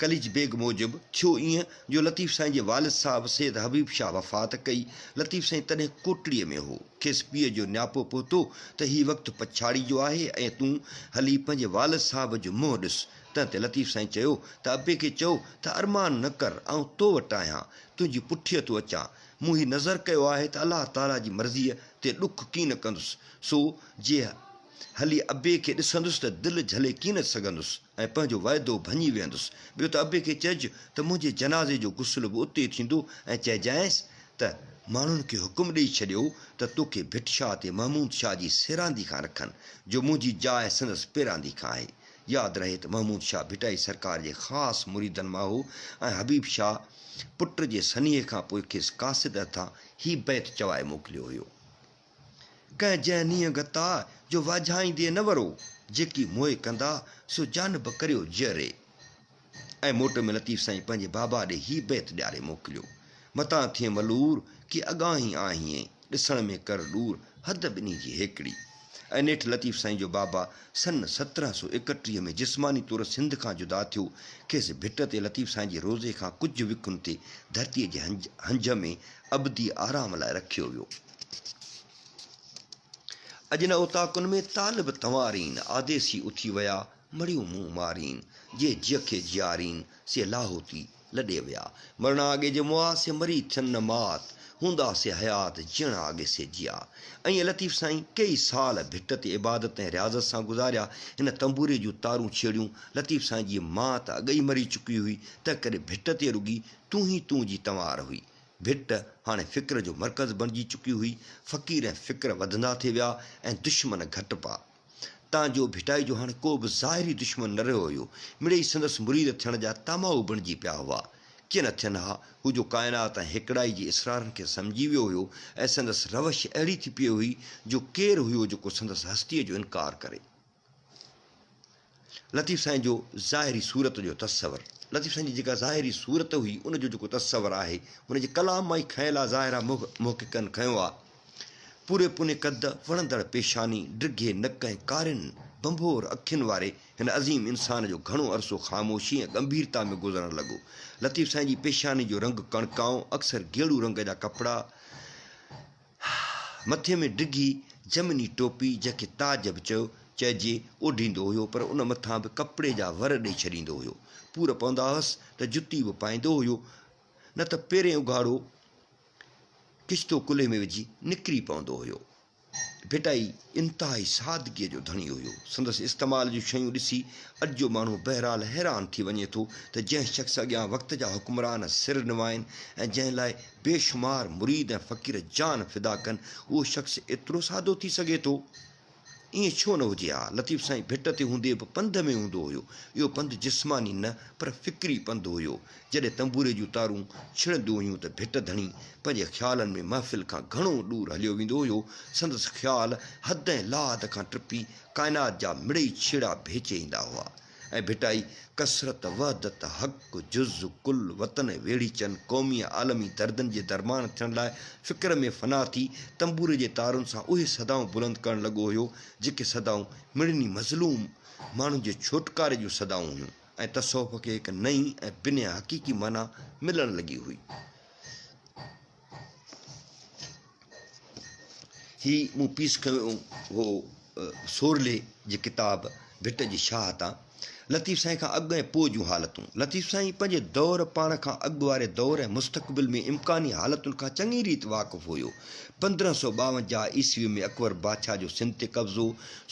Speaker 1: قليچ بيگ موجب، ٿيو ائين جو لطيف سائين جي والد صاحب سيد حبيب شاهه وفات ڪئي. لطيف سائين تڏهن ڪوٽڙيء ۾ هو. کيس پيء جو نياپو پهتو ته هي وقت پڇاڙي جو آهي ۽ تون هلي پنهنجي والد صاحب جو منهن ڏس. تنهن تي لطيف سائين چيو ته ابي کي چئو ته ارمان نه ڪر، آئون تو وٽ آهيان، تنهنجي پٺيء ٿو اچان. مون هي نظر ڪيو آهي ته الله تعاليٰ جي مرضيء تي ڏک ڪين ڪندس، سو جي هلي ابي کي ڏسندس ته دل جهلي ڪين سگهندس ۽ پنهنجو وعدو ڀڃي ويهندس. ٻيو ته ابي کي چئج ته منهنجي جنازي جو غسل به اتي ٿيندو ۽ چئجانئس ته ماڻهن کي حڪم ڏيئي ڇڏيو ته توکي ڀٽ شاهه تي محمود شاهه جي سيراندي کان رکن، جو منهنجي جاء سندس پيراندي کان آهي. ياد رهي ته محمود شاهه ڀٽائي سرڪار جي خاص مريدن مان هو ۽ حبيب شاهه پٽ جي سنيهي کان پوء کيس قاصد هٿان هي بيت چوائي موڪليو هيو. ڪنهن جنهن نينهن گتا، جو واجهائيندي نه ورو، جيڪي موء ڪندا، سو جانب ڪريو جيئري. ۽ موٽ ۾ لطيف سائين پنهنجي بابا ڏي هي بيت ڏياري موڪليو. متان ٿئين ملور، ڪي اڳاهين آهين، ڏسڻ ۾ ڪر ڏور، حد ٻنهي جي هيڪڙي. ۽ نيٺ لطيف سائين جو بابا سن 1731 ۾ جسماني طور سنڌ کان جدا ٿيو. کيس ڀٽ تي لطيف سائين جي روضي کان ڪجهه وکن تي ڌرتيء جي هنج ۾ ابدي آرام لاء رکيو ويو. اڄ نه اوطاقن ۾ طالب تنوارين، آديسي اٿي ويا، مڙيون منهن مارين، جي جيء کي جيارين، سي لاهوتي لڏي ويا. مرڻا اڳي جي مئا، سي مري ٿين نه مات، هوندا سي حيات، جيئڻا اڳي سي جيا. ائين لطيف سائين ڪيئي سال ڀٽ تي عبادت ۽ رياضت سان گذاريا. هن تنبوري جون تارون ڇيڙيون. لطيف سائين جي ماء ته اڳ ئي مري چڪي هئي، تنهنڪري ڀٽ تي رڳي تون ئي تون جي تنوار هئي. ڀٽ هاڻي فڪر جو مرڪز بڻجي چڪي هئي. فقير ۽ فڪر وڌندا ٿي ويا ۽ دشمن گهٽبا. تان جو ڀٽائي جو هاڻ ڪو به ظاهري دشمن نه رهيو هيو. مڙئي سندس مريد ٿيڻ جا طامعو بڻجي پيا هئا. ڪيئن نه ٿين ها؟ هو جو ڪائنات ۽ هيڪڙائي جي اسرارن کي سمجهي ويو هيو ۽ سندس روش اهڙي ٿي پيئي هئي جو ڪير هيو جيڪو سندس هستيء جو انڪار ڪري. لطيف سائين جو ظاهري صورت جو تصور، لطيف سائين جي جيڪا ظاهري صورت هئي ان جو جيڪو تصور آهي ان جي ڪلام مان ئي کنيل آهي ظاهر آهي محققن کنيو آهي. پوري پوني قد، وڻندڙ پيشاني، ڊگهي نڪ ۽ ڪارين ڀنڀور اکين واري هن عظيم انسان جو گهڻو عرصو خاموشي ۽ ڳنڀيرتا ۾ گذرڻ لڳو. لطيف سائين جي پيشاني جو رنگ ڪڻڪائون، اڪثر گيڙو رنگ جا ڪپڙا، مٿي ۾ ڊگهي جمني ٽوپي جنهن کي تاج به چيو چئجي، اوڍيندو هيو پر ان مٿان به ڪپڙي جا ور ڏئي ڇڏيندو هيو. پور پوندا هئس ته جتي به پائيندو هيو نه ته پيرين اگهاڙو ڪشتو ڪلهي ۾ وجهي نڪري پوندو هيو. ڀٽائي انتهائي سادگيء جو ڌڻي هيو. سندس استعمال جون شيون ڏسي اڄ جو ماڻهو بهرحال حيران ٿي وڃي ٿو ته جنهن شخص اڳيان وقت جا حڪمران سر نوائين ۽ جنهن لاء بي شمار مريد ۽ فقير جان فدا ڪن، اهو شخص ايترو سادو ٿي سگهي ٿو؟ ائين ڇو نه هجي ها؟ لطيف سائين ڀٽ تي هوندي به پنڌ ۾ هوندو هيو. اهو پنڌ جسماني نه پر فڪري پنڌ هيو. جڏهن تنبوري جون تارون ڇڙنديون هيون ته ڀٽ ڌڻي پنهنجي خيالن ۾ محفل کان گهڻو ڏور هليو ويندو هيو. سندس خيال حد ۽ لاحد کان ٽپي ڪائنات جا مڙئي ڇيڙا ڀيچي ايندا هئا ۽ ڀٽائي ڪثرت، وحدت، حق، جز، ڪل، وطن ۽ ويڙهيچن، قومي ۽ عالمي دردن جي درمان ٿيڻ لاء فڪر ۾ فنا ٿي تنبوري جي تارن سان اهي صدائون بلند ڪرڻ لڳو هيو، جيڪي صدائون مڙني مظلوم ماڻهن جي ڇوٽڪاري جون صدائون هيون. ۽ تصوف کي هڪ نئين ۽ بنهه حقيقي معنيٰ ملڻ لڳي هئي. هي مون پيس کنيو هو سورلي جي ڪتاب ڀٽ جي شاهه تان. لطيف سائين کان اڳ ۽ پوء جون حالتون. لطيف سائين پنهنجي دور، پاڻ کان اڳ واري دور ۽ مستقبل ۾ امڪاني حالتن کان چڱي ريت واقف هيو. 1552 عيسوي ۾ اڪبر بادشاهه جو سنڌ تي قبضو،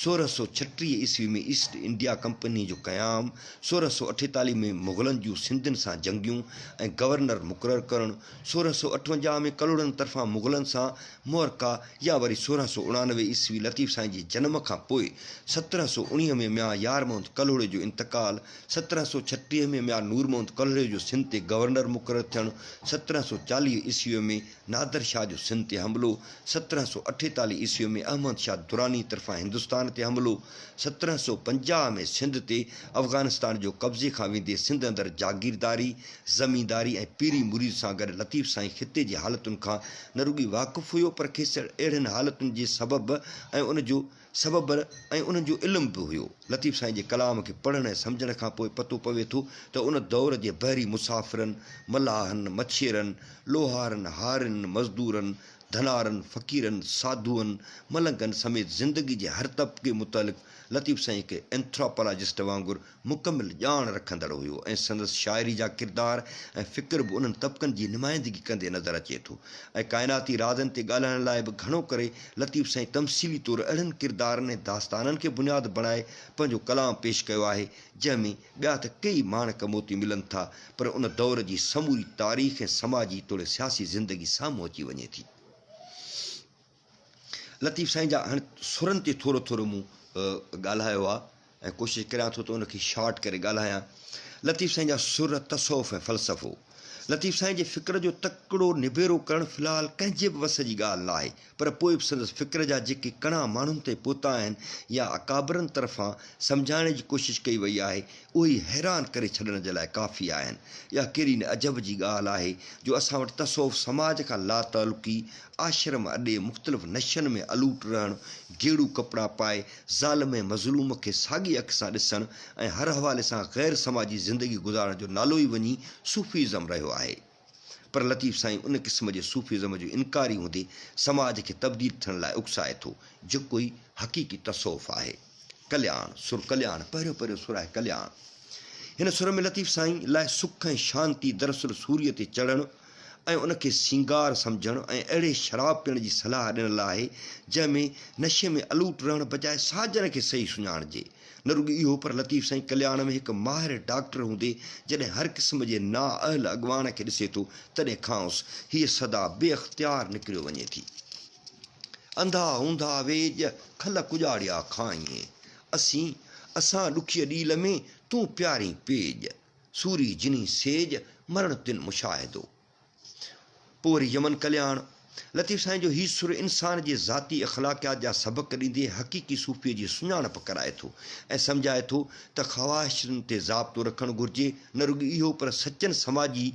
Speaker 1: 1636 عيسوي ۾ ايسٽ انڊيا ڪمپني جو قيام، 1648 ۾ مغلن جون سنڌين سان جنگيون ۽ گورنر مقرر ڪرڻ، 1658 ۾ ڪلهوڙن طرفان مغلن سان معرڪا يا وري 1689 عيسوي لطيف سائين جي جنم کان پوء 1719 ۾ ميان يار محمد ڪلهوڙي جو انتقال، 1736 ۾ ميان نور محمد ڪلهوڙي جو سنڌ تي گورنر مقرر ٿيڻ، 1740 عيسوي ۾ نادر شاهه جو سنڌ تي حملو، 1748 عيسوي ۾ احمد شاهه دراني طرفان هندستان تي حملو، 1750 ۾ سنڌ تي افغانستان جو قبضي کان ويندي سنڌ اندر جاگيرداري، زمينداري ۽ پيري مريد سان گڏ لطيف سائين خطي جي حالتن کان نه رڳي واقف هيو پر کيس اهڙين حالتن جي سبب ۽ ان جو سبب ۽ انهن جو علم به هيو. لطيف سائين جي ڪلام کي پڙهڻ ۽ سمجهڻ کان پوء پتو پوي ٿو ته ان دور جي بحري مسافرن، ملاحن، مڇيرن، لوهارن، هارين، مزدورن، ڌنارن، فقيرن، ساڌوئن، ملنگن سميت زندگي جي هر طبقي متعلق لطيف سائين هڪ اينٿراپالاجسٽ وانگر مڪمل ڄاڻ رکندڙ هيو ۽ سندس شاعري جا ڪردار ۽ فڪر به انهن طبقن جي نمائندگي ڪندي نظر اچي ٿو ۽ ڪائناتي رازن تي ڳالهائڻ لاء به گهڻو ڪري لطيف سائين تمثيلي طور اهڙن ڪردارن ۽ داستانن کي بنياد بڻائي پنهنجو ڪلام پيش ڪيو آهي جنهن ۾ ٻيا ته ڪيئي ماڻڪ موتي ملن ٿا پر ان دور جي سموري تاريخ ۽ سماجي توڙي سياسي زندگي سامهون اچي وڃي ٿي. لطيف سائين جا هاڻي سرن تي ٿورو ٿورو مون ڳالهايو آهي ۽ ڪوشش ڪريان ٿو ته ان کي شارٽ ڪري ڳالهايان. لطيف سائين جا سر، تصوف ۽ فلسفو. لطيف سائين جي فڪر جو تڪڙو نبيرو ڪرڻ في الحال ڪنهن جي به وس جي ڳالهه ناهي پر پوء به سندس فڪر جا جيڪي ڪڻا ماڻهن تائين پهتا آهن يا اڪابرن طرفان سمجهائڻ جي ڪوشش ڪئي وئي آهي اهي ئي حيران ڪري ڇڏڻ جي لاء ڪافي آهن. اها ڪيڏي نه عجب جي ڳالهه آهي جو اسان وٽ تصوف سماج کان لاتعلقي، آشرم اڏي مختلف نشن ۾ الوٽ رهڻ، گيڙو ڪپڙا پائي ظالم ۽ مظلوم کي ساڳي اک سان ڏسڻ ۽ هر حوالي سان غير سماجي زندگي گذارڻ جو نالو ئي وڃي صوفيزم رهيو آهي. پر لطيف سائين ان قسم جي صوفيزم جو انڪاري هوندي سماج کي تبديل ٿيڻ لاء اڪسائي ٿو، جيڪو ئي حقيقي تصوف آهي. ڪلياڻ، سر ڪلياڻ، پهريون پهريون سر آهي ڪلياڻ. هن سر ۾ لطيف سائين لاء سک ۽ شانتي دراصل سوريء تي چڙهڻ ۽ ان کي سينگار سمجهڻ ۽ اهڙي شراب پيئڻ جي صلاح ڏنل آهي، جنهن ۾ نشي ۾ الوٽ رهڻ بجاء ساجن کي صحيح سڃاڻجي. نه رڳو اهو پر لطيف سائين ڪلياڻ ۾ هڪ ماهر ڊاڪٽر هوندي جڏهن هر قسم جي نااهل اڳواڻ کي ڏسي ٿو، تڏهن کانئس هيء صدا بي اختيار نڪريو وڃي ٿي. انڌا اونڌا ويڄ، کل ڪڄاڙيا کائين. اسين، اسان ڏکيء ڏيل ۾، تون پيارين پيڄ. سوري جني سيڄ، مرڻ تن مشاهدو. پوء وري يمن ڪلياڻ. لطيف سائين جو هي سر انسان جي ذاتي اخلاقيات جا سبق ڏيندي حقيقي صوفيء جي سڃاڻپ ڪرائي ٿو ۽ سمجهائي ٿو ته خواهشن تي ضابطو رکڻ گهرجي، نه رڳو اهو پر سچن سماجي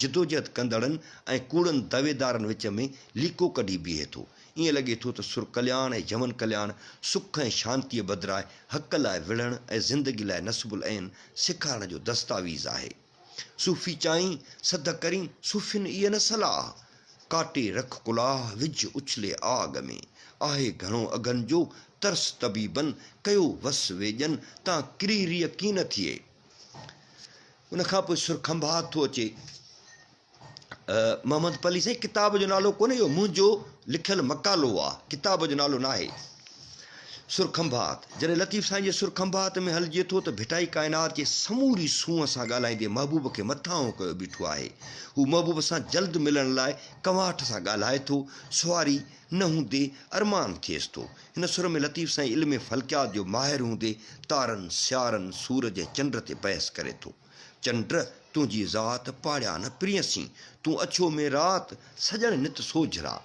Speaker 1: جدوجهد ڪندڙن ۽ ڪوڙن دعويدارن وچ ۾ ليڪو ڪڍي بيهي ٿو. ائين لڳي ٿو ته سر ڪلياڻ ۽ يمن ڪلياڻ سک ۽ شانتيء بدراء حق لاء وڙهڻ ۽ زندگي لاء نصب العين سيکارڻ جو دستاويز آهي. صوفي چائين، سڌ ڪرين، صوفين ايء نه صلاح، ڪاٽي رک ڪلاهه، وجهه اڇلي آڳ ۾. آهي گهڻو اگهن جو، ترس طبيبن، ڪيو وس ويڄن، تان ڪري ريء ڪين ٿئي. ان کان پوء سر کنڀات ٿو اچي. محمد پلي سائين ڪتاب جو نالو ڪونهي اهو منهنجو لکيل مقالو آ ڪتاب جو نالو ناهي. سر کنڀات جڏهن لطيف سائين جي سر کنڀات ۾ هلجي ٿو ته ڀٽائي ڪائنات جي سموري سونهن سان ڳالهائيندي محبوب کي مٿانهون ڪيو بيٺو آهي. هو محبوب سان جلد ملڻ لاء ڪنواٺ سان ڳالهائي ٿو. سواري نه هوندي ارمان ٿئيس ٿو. هن سر ۾ لطيف سائين علم فلڪيات جو ماهر هوندي تارن، سيارن، سورج ۽ چنڊ تي بحث ڪري ٿو. چنڊ تنهنجي ذات پاڙيان نه پرينء سين، تون اڇو ۾ رات، سڄڻ نت سوجهرا.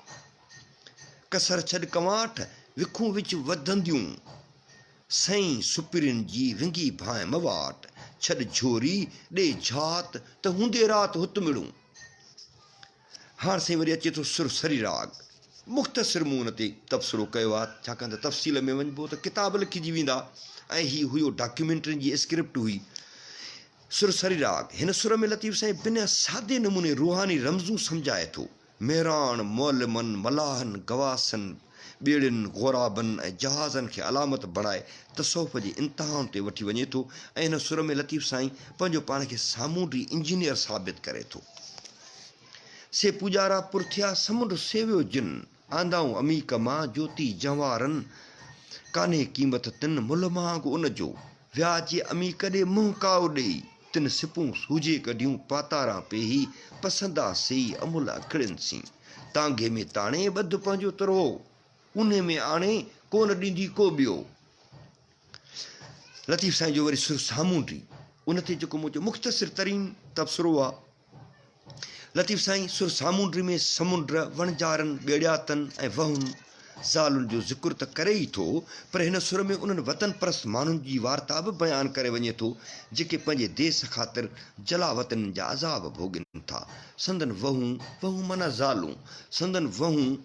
Speaker 1: ڪسر ڇڏ ڪنواٺ، وکون وچ وڌنديون، سئين سپرين جي ونگي ڀانء م واٽ، ڇڏ جهوري، ڏي جهات، ته هوندي رات هت مڙون. هاڻ سائين وري اچي ٿو سر سري راڳ. مختصر مون ان تي تبصرو ڪيو آهي، ڇاڪاڻ ته تفصيل ۾ وڃبو ته ڪتاب لکجي ويندا ۽ هي هيو ڊاڪيومينٽرين جي اسڪرپٽ هئي. سر سري راڳ، هن سر ۾ لطيف سائين بنهه سادي نموني روحاني رمزون سمجهائي ٿو. مهراڻ، معلمن، ملاحن، غواصن، ٻيڙين، غورابن ۽ جهازن کي علامت بڻائي تصوف جي انتهائن تي وٺي وڃي ٿو ۽ هن سر ۾ لطيف سائين پنهنجو پاڻ کي سامونڊي انجنيئر ثابت ڪري ٿو. سي پوڄارا پرٿيا سمنڊ سيويو جن، آندائون عميق مان جوتي جنوارن، ڪانهي قيمت تن ملهه مهانگو ان جو، ويا جي عميق ڏي منهن ڪائو ڏيئي، تن سپون سوجهي ڪڍيون پاتاران پيهي، پسندا سيئي املهه اکڙين سين. تانگهي ۾ تاڻي ٻڌ پنهنجو ترهو، اونهي ۾ آڻي ڪونه ڏيندي ڪو ٻيو. لطيف سائين جو وري سر سامونڊي، ان تي جيڪو منهنجو مختصر ترين تبصرو آ. لطيف سائين سر سامونڊي ۾ سمنڊ، وڻجارن، ٻيڙياتن ۽ وهن زالن جو ذڪر ته ڪري ئي ٿو پر هن سر ۾ انهن وطن پرست ماڻهن جي وارتا به بيان ڪري وڃي ٿو جيڪي پنهنجي ديس خاطر جلاوطنين جا عذاب ڀوڳين ٿا. سندن وهون، وهون معنيٰ زالون، سندن وهون،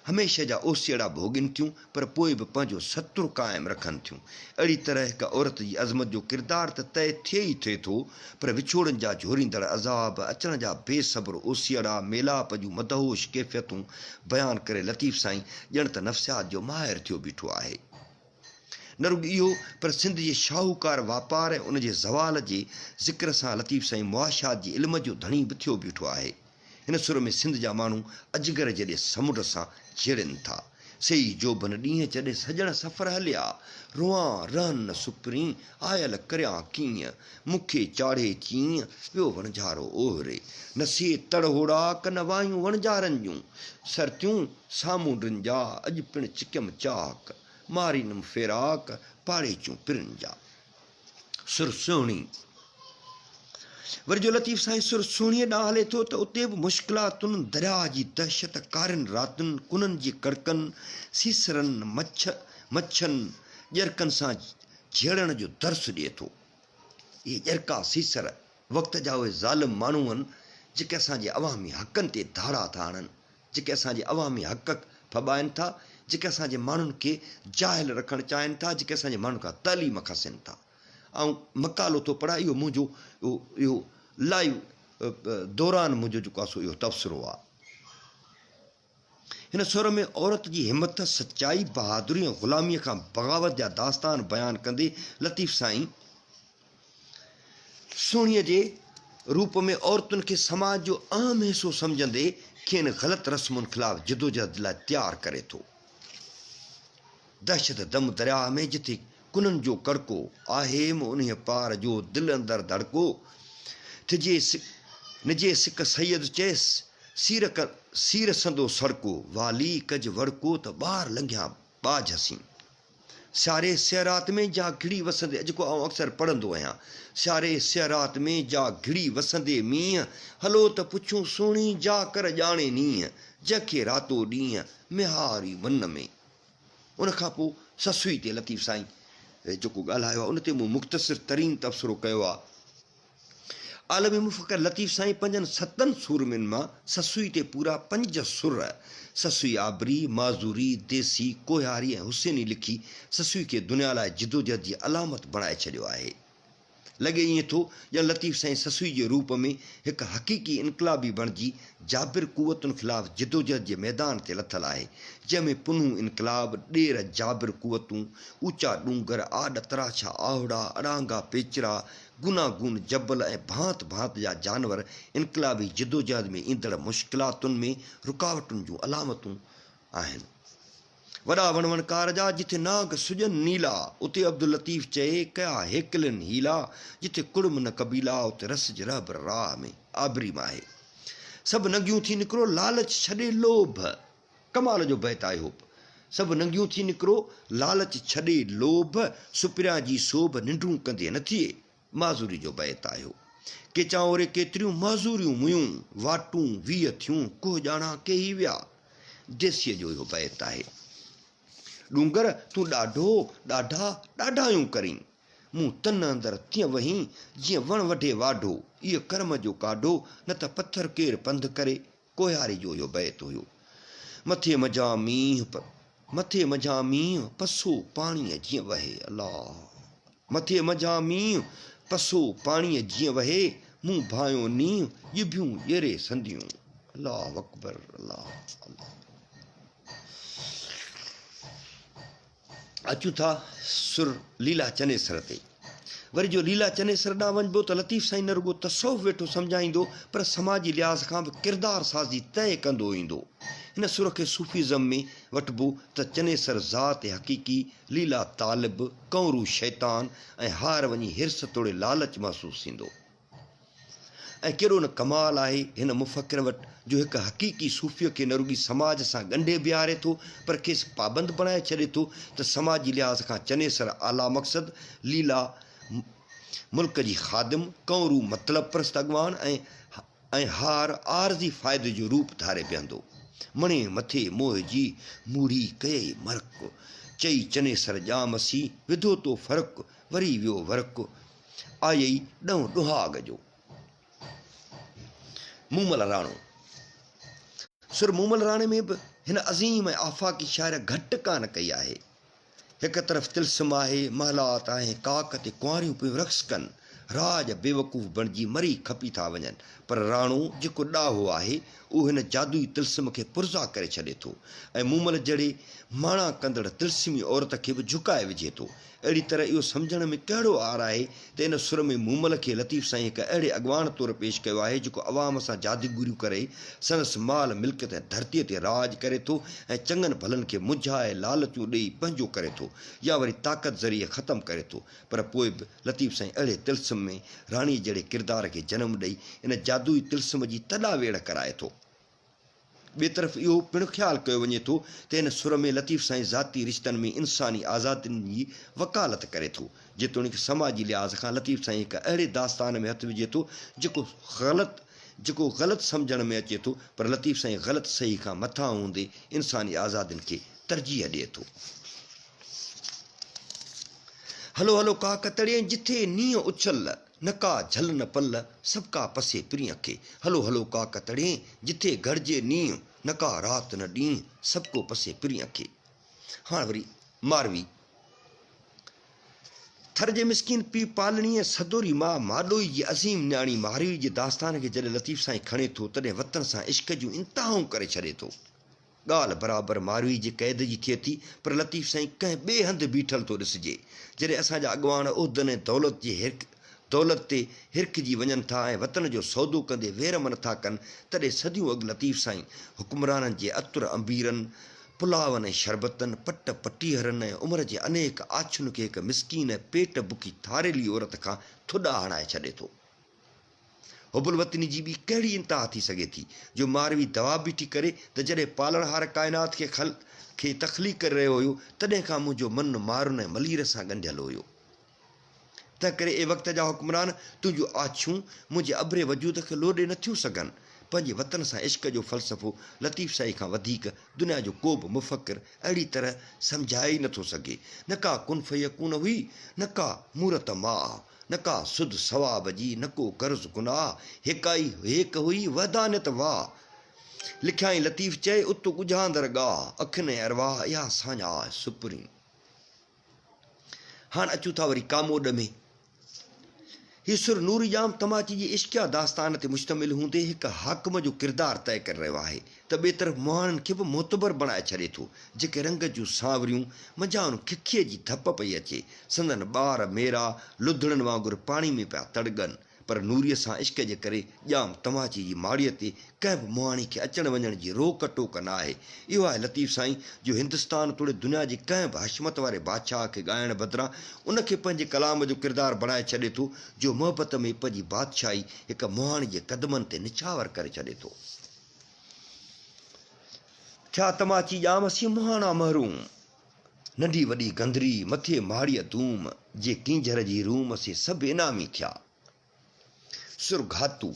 Speaker 1: هميشه جا اوسيئڙا ڀوڳين ٿيون پر پوء به پنهنجو ستر قائم رکن ٿيون. اهڙي طرح هڪ عورت جي عظمت جو ڪردار ته طئي ٿئي ئي ٿئي ٿو پر وڇوڙن جا جهوريندڙ عذاب، اچڻ جا بي صبر اوسيئڙا، ميلاپ جون مدهوش ڪيفيتون بيان ڪري لطيف سائين ڄڻ ته نفسيات جو ماهر ٿيو بيٺو آهي. نه رڳو اهو پر سنڌ جي شاهوڪار واپار ۽ ان جي زوال جي ذڪر سان لطيف سائين معاشيات جي علم جو ڌڻي به ٿيو بيٺو آهي. هن سر ۾ سنڌ جا ماڻهو اجگر جيڏي سمنڊ سان جهيڙين ٿا. سي ئي جوڀن ڏينهن جڏهن سڄڻ سفر هليا، روئان رهن نه سپرين، آيل ڪريان ڪيئن، مون کي چاڙهي چيئن، ويو وڻجارو اوهري. نه سي تڙ هوڙاڪ نه وايون وڻجارن جون، سرتيون سامونڊن جا، اڄ پڻ چڪيم چاڪ، مارينم فيراڪ، پاڙيچون پرين جا. سر سهڻي. وري جو لطيف سائين سر سهڻيء ڏانهن هلي ٿو ته اتي به مشڪلاتن، درياهه جي دهشت، ڪارين راتين، ڪنن جي ڪڙڪن، سيسرن، مڇ، مڇن، ڄرڪن سان جهيڙڻ جو درس ڏئي ٿو. اهي ڄرڪا، سيسر، وقت جا اهي ظالم ماڻهو آهن، جيڪي اسان جي عوامي حقن تي ڌاڙا ٿا هڻن. جيڪي اسان جي عوامي حق ڦٻائن ٿا، جيڪي اسان جي ماڻهن کي جاهل رکڻ چاهين ٿا، جيڪي اسان جي ماڻهن کان تعليم کسين ٿا. آئون مقالو ٿو پڙهان، اهو منهنجو اهو لائيو دوران منهنجو جيڪو آهي سو اهو تبصرو آهي. هن سر ۾ عورت جي همٿ، سچائي، بهادري ۽ غلاميء کان بغاوت جا داستان بيان ڪندي لطيف سائين سهڻيء جي روپ ۾ عورتن کي سماج جو اهم حصو سمجهندي کين غلط رسمن خلاف جدوجهد لاء تيار ڪري ٿو. دهشت دم درياهه ۾ جٿي ڪنن جو ڪڙڪو، آهيم انهيء پار جو دل اندر ڌڙڪو. ٿجي نجي سڪ سيد چيس، سير سير سندو سڙڪو، والي ڪج وڙڪو ته ٻار لنگهيان ٻاجهه سين. سياري سيارات ۾ جا گهڙي وسندي جيڪو آئون اڪثر پڙهندو آهيان. سياري سيارات ۾ جا گهڙي وسندي مينهن، هلو ته پڇون سهڻي جا ڪر ڄاڻي نينهن، جنهن کي راتو ڏينهن ميهاري من ۾. ان کان پوء سسئي تي لطيف سائين جيڪو ڳالهايو آهي ان تي مون مختصر ترين تبصرو ڪيو آهي. عالمي مفڪر لطيف سائين پنهنجن ستن سورمين مان سسئي تي پورا پنج سر، سسئي آبري، معذوري، ديسي، ڪوهياري ۽ حسيني لکي سسئي کي دنيا لاء جدوجهد جي علامت بڻائي ڇڏيو آهي. لڳي ائين ٿو ڄڻ لطيف سائين سسئي جي روپ ۾ هڪ حقيقي انقلابي بڻجي جابر قوتن خلاف جدوجهد جي ميدان تي لٿل آهي، جنهن ۾ پنهون انقلاب، ڏير جابر قوتون، اوچا ڏونگر، آڏ تراڇا آهوڙا، اڙانگا پيچرا، گوناگون جبل ۽ ڀانت ڀانت جا جانور انقلابي جدوجهد ۾ ايندڙ مشڪلاتن ۾ رڪاوٽن جون علامتون آهن. وڏا وڻ وڻڪار جا، جٿي نانگ سڄن نيلا، اتي عبداللطيف چئي، ڪيا هيڪلين حيلا، جٿي ڪڙم نه قبيلا، اتي رسج رهبر راهه ۾، آبري ماهي. سڀ ننگيون ٿي نڪرو، لالچ ڇڏي لوڀ. ڪمال جو بيت آهي هوپ. سڀ ننگيون ٿي نڪرو، لالچ ڇڏي لوڀ، سپريان جي سوڀ، ننڊون ڪندي نه ٿئي. معذوري جو بيت آهيو. ڪيچان اوري ڪيتريون معذوريون ميون، واٽون 20 ٿيون، ڪوهه ڄاڻان ڪيهي ويا. ديسيء جو اهو بيت آهي. ڏونگر تون ڏاڍو، ڏاڍا، ڏاڍايون ڪرين. مون تن اندر تيئن وهين، جيئن وڻ وڍي واڍو. ايء ڪرم جو ڪاڍو، نه ته پٿر ڪير پنڌ ڪري. ڪوهياري جو اهو بيت هيو. مٿي منجهان مينهن، مٿي منجهان مينهن، پسو پاڻيء جيئن وهي. الله! مٿي منجهان مينهن، پسو پاڻيء جيئن وهي، مون ڀانئيو نينهن، ڄڀيون ڄيري سنديون. الله اڪبر الله الله. اچون ٿا سر ليلا چنيسر تي. وري جو ليلا چنيسر ڏانهن وڃبو ته لطيف سائين نه رڳو تصوف ويٺو سمجهائيندو پر سماجي لحاظ کان به ڪردار سازي طئي ڪندو ايندو. هن سر کي صوفيزم ۾ وٺبو ته چنيسر ذات حقيقي، ليلا طالب، ڪنورو شيطان ۽ هار وڃي حرص توڙي لالچ محسوس ٿيندو. ۽ ڪيڏو نه ڪمال آهي هن مفڪر وٽ جو هڪ حقيقي صوفيء کي نه رڳي سماج سان ڳنڍي بيهاري ٿو پر کيس پابند بڻائي ڇڏي ٿو ته سماجي لحاظ کان چنيسر اعليٰ مقصد، ليلا ملڪ جي خادم، ڪنورو مطلب پرست اڳواڻ ۽ ۽ هار عارضي فائدي جو روپ ڌاري بيهندو. مڻي مٿي موهه جي، موڙهي ڪيئي مرڪ. چئي چنيسر ڄام سين، وڌو تو فرق، وري ويو ورق. آيئي ڏنهن ڏهاڳ جو. مومل راڻو. سر مومل راڻي ۾ به هن عظيم ۽ آفاقي شاعر گهٽ ڪانه ڪئي آهي. هڪ طرف طلسم آهي، محلات آهي، ڪاڪ تي ڪنواريون پيون رقص ڪن، راڄ بيوقوف بڻجي مري کپي ٿا وڃن، پر راڻو جيڪو ڏاهو آهي، اهو هن جادوئي طلسم کي پرزا ڪري ڇڏي ٿو ۽ مومل جهڙي ماڻا ڪندڙ طلسمي عورت کي به جهڪائي وجهي ٿو. اهڙي طرح اهو سمجهڻ ۾ ڪهڙو عار آهي ته ان سر ۾ مومل کي لطيف سائين هڪ اهڙي اڳواڻ طور پيش ڪيو آهي جيڪو عوام سان جادوگريون ڪري سندس مال ملڪيت ۽ ڌرتيء تي راڄ ڪري ٿو ۽ چڱن ڀلن کي منجهائي لالچون ڏيئي پنهنجو ڪري ٿو يا وري طاقت ذريعي ختم ڪري ٿو پر پوء به لطيف سائين اهڙي طلسم ۾ راڻي جهڙي ڪردار کي جنم ڏئي ان جادوئي طلسم جي تڏا ويڙهه ڪرائي ٿو. ٻئي طرف اهو پڻ خيال ڪيو وڃي ٿو ته هن سر ۾ لطيف سائين ذاتي رشتن ۾ انساني آزادين جي وڪالت ڪري ٿو. جيتوڻيڪ سماجي لحاظ کان لطيف سائين هڪ اهڙي داستان ۾ هٿ وجهي ٿو جيڪو غلط جيڪو غلط سمجهڻ ۾ اچي ٿو پر لطيف سائين غلط صحيح کان مٿانهون هوندي انساني آزادين کي ترجيح ڏئي ٿو. هلو هلو ڪاڪ تڙي ۽ جٿي نينهن اڇل. نه ڪا جھل نه پل، سڀ ڪا پسي پرينء کي. هلو هلو ڪا ڪتڙين، جٿي گھڙجي نينهن، نه ڪا رات نه ڏينهن، سڀ ڪو پسي پرينء کي. هاڻ وري ماروي. ٿر جي مسڪين پيء پالڻي ۽ سدوري ماء ماڏوئي جي عظيم نياڻي ماروي جي داستان کي جڏهن لطيف سائين کڻي ٿو، تڏهن وطن سان عشق جون انتهائون ڪري ڇڏي ٿو. ڳالهه برابر ماروي جي قيد جي ٿئي ٿي، پر لطيف سائين ڪنهن ٻئي هنڌ بيٺل ٿو ڏسجي. جڏهن اسان جا اڳواڻ عهدن ۽ دولت جي هرک دولت تي هرکجي وڃن ٿا ۽ وطن جو سودو ڪندي ويرم نه ٿا ڪن، تڏهن صديون اڳ لطيف سائين حڪمرانن جي عطر عنبيرن، پلاون ۽ شربتن، پٽ پٽيهرن ۽ عمر جي انيڪ آڇن کي هڪ مسڪين ۽ پيٽ بکي ٿاريلي عورت کان ٿڏا هڻائي ڇڏي ٿو. حب الوطني جي ٻي ڪهڙي انتها ٿي سگهي ٿي جو ماروي دعويٰ بيٺي ڪري ته جڏهن پالڻهار ڪائنات کي کي تخليق ڪري رهيو هيو، تڏهن کان منهنجو من مارن ۽ ملير سان ڳنڍيل هيو. تنهنڪري اي وقت جا حڪمران، تنهنجون آڇون منهنجي اڀري وجود کي لوڏي نه ٿيون سگهن. پنهنجي وطن سان عشق جو فلسفو لطيف سائين کان وڌيڪ دنيا جو ڪو به مفڪر اهڙي طرح سمجهائي ئي نه ٿو سگهي. نه ڪا ڪن فيڪون هئي، نه ڪا مورت ماء، نه ڪا سڌ ثواب جي، نه ڪو قرض گناهه، هيڪائي هيڪ هئي، وحدانيت واهه. لکيائين لطيف چئي، ات ڳجهاندر ڳاهه، اکين ۽ ارواح، اها ساڃاهه سپرين. هاڻ اچون ٿا وري ڪاموڏ ۾. هي سر نوري ڄام تماچي جي عشقيه داستان تي مشتمل هوندي هڪ حاڪم جو ڪردار طئي ڪري رهيو آهي ته ٻئي طرف مهاڻن کي به معتبر بڻائي ڇڏي ٿو، جيڪي رنگ جون سانوريون منجهائن ککيء جي ڌپ پئي اچي، سندن ٻار ميرا لڌڙن وانگر پاڻي ۾ پيا تڙڳن. پر نوريء سان عشق جي ڪري ڄام تماچي جي ماڙيء تي ڪنهن به مهاڻي کي اچڻ وڃڻ جي روڪ ٽوڪ نه آهي. اهو آهي لطيف سائين جو هندستان توڙي دنيا جي ڪنهن به حشمت واري بادشاهه کي ڳائڻ بدران ان کي پنهنجي ڪلام جو ڪردار بڻائي ڇڏي ٿو جو محبت ۾ پنهنجي بادشاهي هڪ مهاڻي جي قدمن تي نڇاور ڪري ڇڏي ٿو. ٿيا تماچي ڄام سين مهاڻا محروم. ننڍي وڏي گندري، مٿي ماڙيء دوم، جي ڪينجهر جي روم، سي سڀ انعامي ٿيا. سر گهاتو،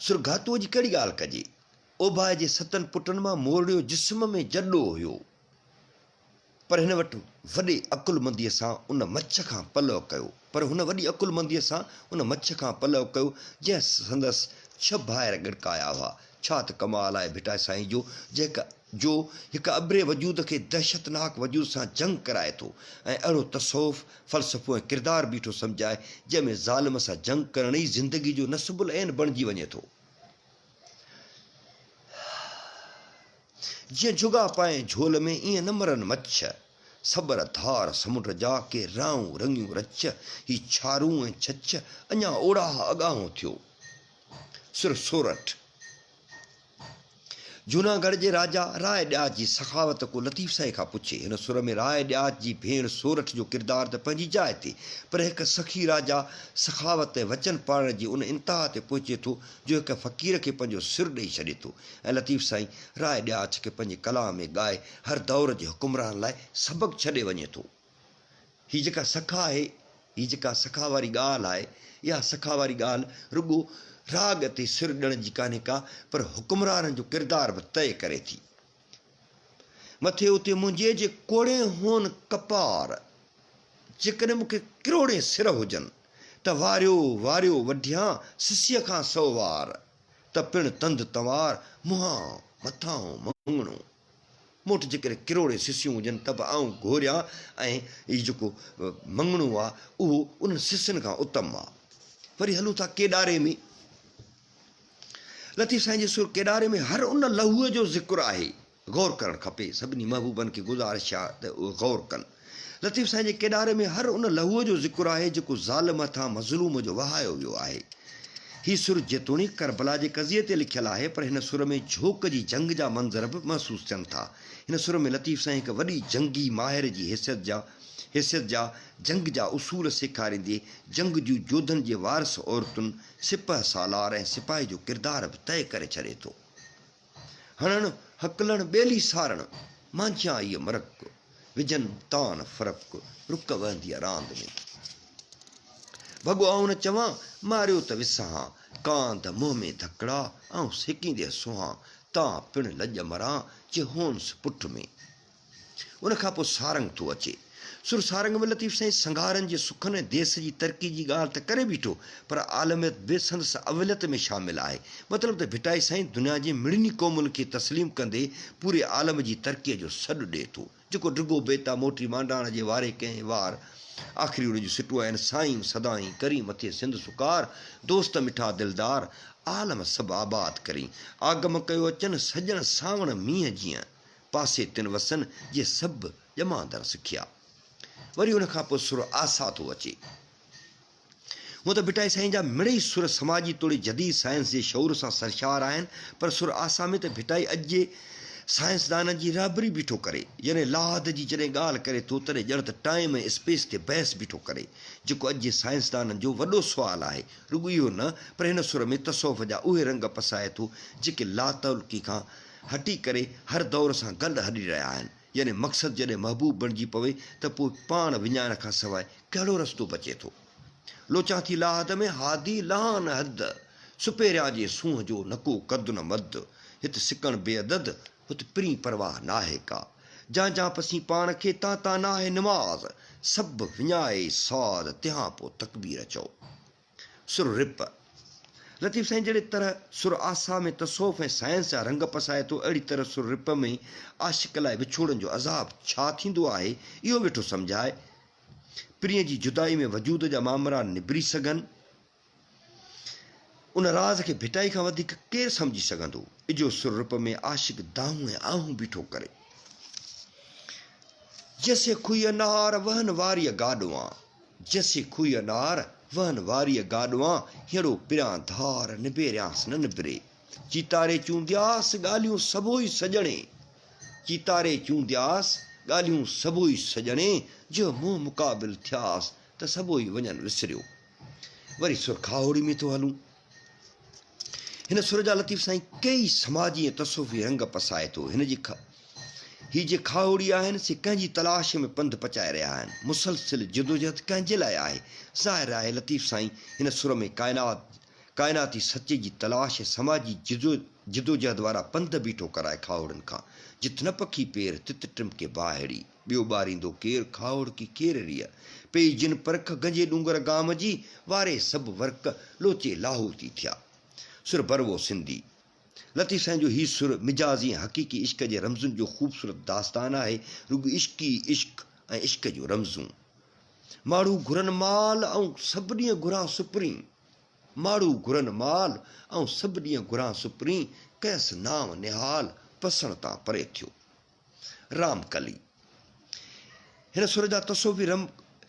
Speaker 1: سر گهاتوء جي ڪهڙي ڳالهه ڪجي؟ اوڀاء جي ستن پٽن مان مورڙيو جسم ۾ جڏو هيو، پر هن وٽ وڏي عقلمنديء سان ان مڇ کان پلئه ڪيو، پر هن وڏي عقلمنديء سان ان مڇ کان پلئه ڪيو، جنهن سندس ڇهه ڀائر ڳڙڪايا هئا. ڇا ته ڪمال آهي ڀٽائي سائين جو، جنهن جو هڪ اڀري وجود کي دهشتناڪ وجود سان جنگ ڪرائي ٿو ۽ اهڙو تصوف، فلسفو ۽ ڪردار بيٺو سمجهائي، جنهن ۾ ظالم سان جنگ ڪرڻ ئي زندگي جو نصب العين بڻجي وڃي ٿو. جيئن جهڳا پائين جهول ۾، ايئن نه مرن مڇ. سٻر ڌار سمنڊ جا، ڪي رائون رڱيون رڇ. هي ڇارون ۽ ڇڇ، اڃا اوڙاهه اڳاهون ٿيو. سر سورٺ. جوناڳڙهه جي راجا راء ڏياچ جي سخاوت ڪو لطيف سائين کان پڇي. هن سر ۾ راء ڏياچ جي ڀيڻ سورٺ جو ڪردار ته پنهنجي جاء تي، پر هڪ سخي راجا سخاوت ۽ وچن پاڙڻ جي ان انتها تي پهچي ٿو جو هڪ فقير کي پنهنجو سر ڏئي ڇڏي ٿو ۽ لطيف سائين راء ڏياچ کي پنهنجي ڪلام ۾ ڳائي هر دور جي حڪمران لاء سبق ڇڏي وڃي ٿو. هي جيڪا سکا آهي، هي جيڪا سکا واري ڳالهه آهي، اها سکا واري ڳالهه رڳو راڳ تي سر ڏيڻ جي ڪانهي ڪا، پر حڪمرانن جو ڪردار به طئي ڪري ٿي. مٿي اتي منهنجي جي ڪوڙين هون ڪپار، جيڪڏهن مون کي ڪروڙين سر هجن، ته واريو واريو وڍيان سسيء کان سو وار، ته پڻ تند تنوار منهان مٿانهون مڱڻو. مون وٽ جيڪڏهن ڪروڙين سسيون هجن ته به آئون گهوريان ۽ هي جيڪو مڱڻو آ اهو انهن سسين کان اتم آ. وري هلون ٿا ڪيڏاري ۾. لطيف سائين جي سر ڪيڏاري ۾ هر ان لهوء جو ذڪر آهي. غور ڪرڻ کپي. سڀني محبوبن کي گذارش آ ته اهي غور ڪن. لطيف سائين جي ڪيڏاري ۾ هر ان لهوء جو ذڪر آهي جيڪو ظالم هٿان مظلوم جو وهايو ويو آهي. هي سر جيتوڻيڪ ڪربلا جي قضيي تي لکيل آهي پر هن سر ۾ جهوڪ جي جنگ جا منظر به محسوس ٿين ٿا. هن سر ۾ لطيف سائين هڪ وڏي جنگي ماهر جي حيثيت جا حيثيت جا جنگ جا اصول سيکاريندي جنگجو جوڌن جي وارث عورتن، سپهه سالار ۽ سپاهي جو ڪردار به طئي ڪري ڇڏي ٿو. هڻڻ، هڪلڻ، ٻيلي سارڻ، مانجهيان ايء مرڪ، وجهن تان فرق، رڪ وهنديء راند ۾. ڀڳو آئون نه چوان، ماريو ته وسهان، ڪانڌ منهن ۾ ڌڪڙا، آئون سيڪينديس سونهان، تان پڻ لڄ مران، جي هونس پٺ ۾. ان کان پوء سارنگ ٿو اچي. سر سارنگ ۾ لطيف سائين سنگهارن جي سکن ۽ ديس جي ترقي جي ڳالهه ته ڪري بيٺو پر عالميت به سندس اوليت ۾ شامل آهي. مطلب ته ڀٽائي سائين دنيا جي مڙني قومن کي تسليم ڪندي پوري عالم جي ترقيء جو سڏ ڏئي ٿو. جيڪو ڊگهو بيت آ موٽي مانڊاڻ جي واري ڪنهن وار آخري ان جون سٽون آهن، سائين سدائين ڪرين مٿي سنڌ سڪار، دوست مٺا دلدار، عالم سڀ آباد ڪرين. آگم ڪيو اچن سڄڻ سانوڻ مينهن جيئن. پاسي تن وسن، جي سڀ ڄماندر سکيا. وري ان کان پوء سر آسا ٿو اچي. هونء ته ڀٽائي سائين جا مڙئي سر سماجي توڙي جديد سائنس جي شعور سان سرشار آهن، پر سر آسا ۾ ته ڀٽائي اڄ جي سائنسدانن جي رهبري بيٺو ڪري. يعني لاحد جي جڏهن ڳالهه ڪري ٿو، تڏهن ڄڻ ته ٽائيم ۽ اسپيس تي بحث بيٺو ڪري، جيڪو اڄ جي سائنسدانن جو وڏو سوال آهي. رڳو اهو نه، پر هن سر ۾ تصوف جا اهي رنگ پسائي ٿو، جيڪي لاتعلقي کان. هٽي ڪري هر دور سان گڏ هلي رهيا آهن. يعني مقصد جڏهن محبوب بڻجي پوي ته پوء پاڻ وڃائڻ کان سواء ڪهڙو رستو بچي ٿو؟ لوچان ٿي لاحد ۾ هادي لهان نه حد، سپهريان جي سونهن جو نه ڪو قد نه مد، هت سڪڻ بي عدد، هت پرين پرواهه ناهي ڪا. جان جان پسين پاڻ کي، تان تان ناهي نماز، سڀ وڃائي ساز، تنهان پوء تڪبير چئو. سر رپ. لطيف سائين جهڙي طرح سر آسا ۾ تصوف ۽ سائنس جا رنگ پسائي ٿو، اهڙي طرح سر رپ ۾ عاشق لاء وڇوڙن جو عذاب ڇا ٿيندو آهي، اهو ويٺو سمجهائي. پرينء جي جدائي ۾ وجود جا مامرا نبري سگهن. ان راز کي ڀٽائي کان وڌيڪ ڪير سمجهي سگهندو؟ اجهو سر رپ ۾ عاشق دانهون ۽ آهون بيٺو ڪري. جسي کوهيء نهار وهن واريء گاڏوان. جسي کوهيء نار، وهن واريء گاڏوان، هينئڙو پريان ڌار، نبيريانس نه نبري. چيتاري چوندياس، ڳالهيون سڀوئي سڄڻي. چيتاري چوندياس، ڳالهيون سڀوئي سڄڻي، جه منهن مقابل ٿياس، ته سڀوئي وڃن وسريو. وري سر کاهوڙي ۾ ٿو هلون. هن سر جا لطيف سائين ڪيئي سماجي ۽ تصوفي رنگ پسائي ٿو. هن جي هي جي کاهوڙي آهن، سي ڪنهن جي تلاش ۾ پنڌ پچائي رهيا آهن؟ مسلسل جدوجهد ڪنهن جي لاء آهي؟ ظاهر آهي لطيف سائين هن سر ۾ ڪائنات ڪائناتي سچ جي تلاش ۽ سماجي جدوجهد وارا پنڌ بيٺو ڪرائي کاهوڙين کان جت نه پکي پير، تت ٽمڪي باهڙي. ٻيو ٻاريندو ڪير، کاهوڙڪي ڪير ريء. پئي جن پرک، گنجي ڏونگر گام جي، واري سڀ ورق، لوچي لاهوتي ٿيا. سر بروو سنڌي. لطيف سائين جو هي سر مجازي ۽ حقيقي عشق جي رمزن جو خوبصورت داستان آهي، رڳو عشق ئي عشق ۽ عشق جون رمزون. ماڙهو گهرن مال، آئون سڀ ڏينهن گهران سپرين. ماڙهو گهرن مال، آئون سڀ ڏينهن گهران سپرين، ڪيس نانء نهال، پسڻ تان پري ٿيو. رام ڪلي. هن سر جا تصوفي رم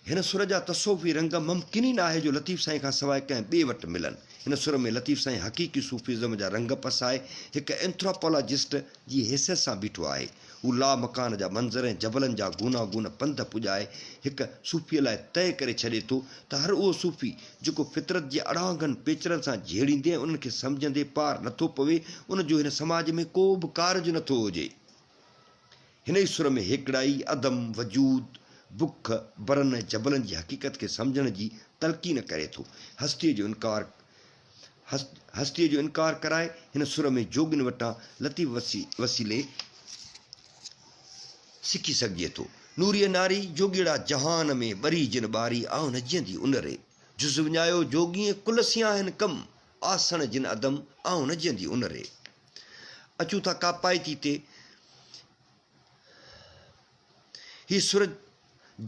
Speaker 1: هن سر جا تصوفي رنگ ممڪن ئي ناهي جو لطيف سائين کان سواء ڪنهن ٻئي وٽ ملن. هن سر ۾ لطيف سائين حقيقي صوفيزم جا رنگ پسائي هڪ اينٿراپالاجسٽ جي حيثيت سان بيٺو آهي. هو لا مڪان جا منظر ۽ جبلن جا گوناگون پنڌ پڄائي هڪ صوفيء لاء طئي ڪري ڇڏي ٿو ته هر اهو صوفي جيڪو فطرت جي اڙانگن پيچرن سان جهيڙيندي ۽ انهن کي سمجهندي پار نٿو پوي ان جو هن سماج ۾ ڪو به ڪارج نٿو هجي. هن ئي سر ۾ هيڪڙائي، عدم، وجود، بک، برن ۽ جبلن جي حقيقت کي سمجهڻ جي تلقين ڪري ٿو. هستيء جو انڪار هستيء جو انڪار ڪرائي هن سر ۾ جوڳين وٽان لطيف وسيلي سکي سگهجي ٿو. نوريء ناري، جوڳيڙا جهان ۾، ٻري جن ٻاري، آء نه جيئندي ان ري. جز وڃايو جوڳيء، ڪل سين آهن ڪم، آسڻ جن عدم، آء نه جيئندي ان ري. اچون ٿا ڪاپائتي تي. هي سر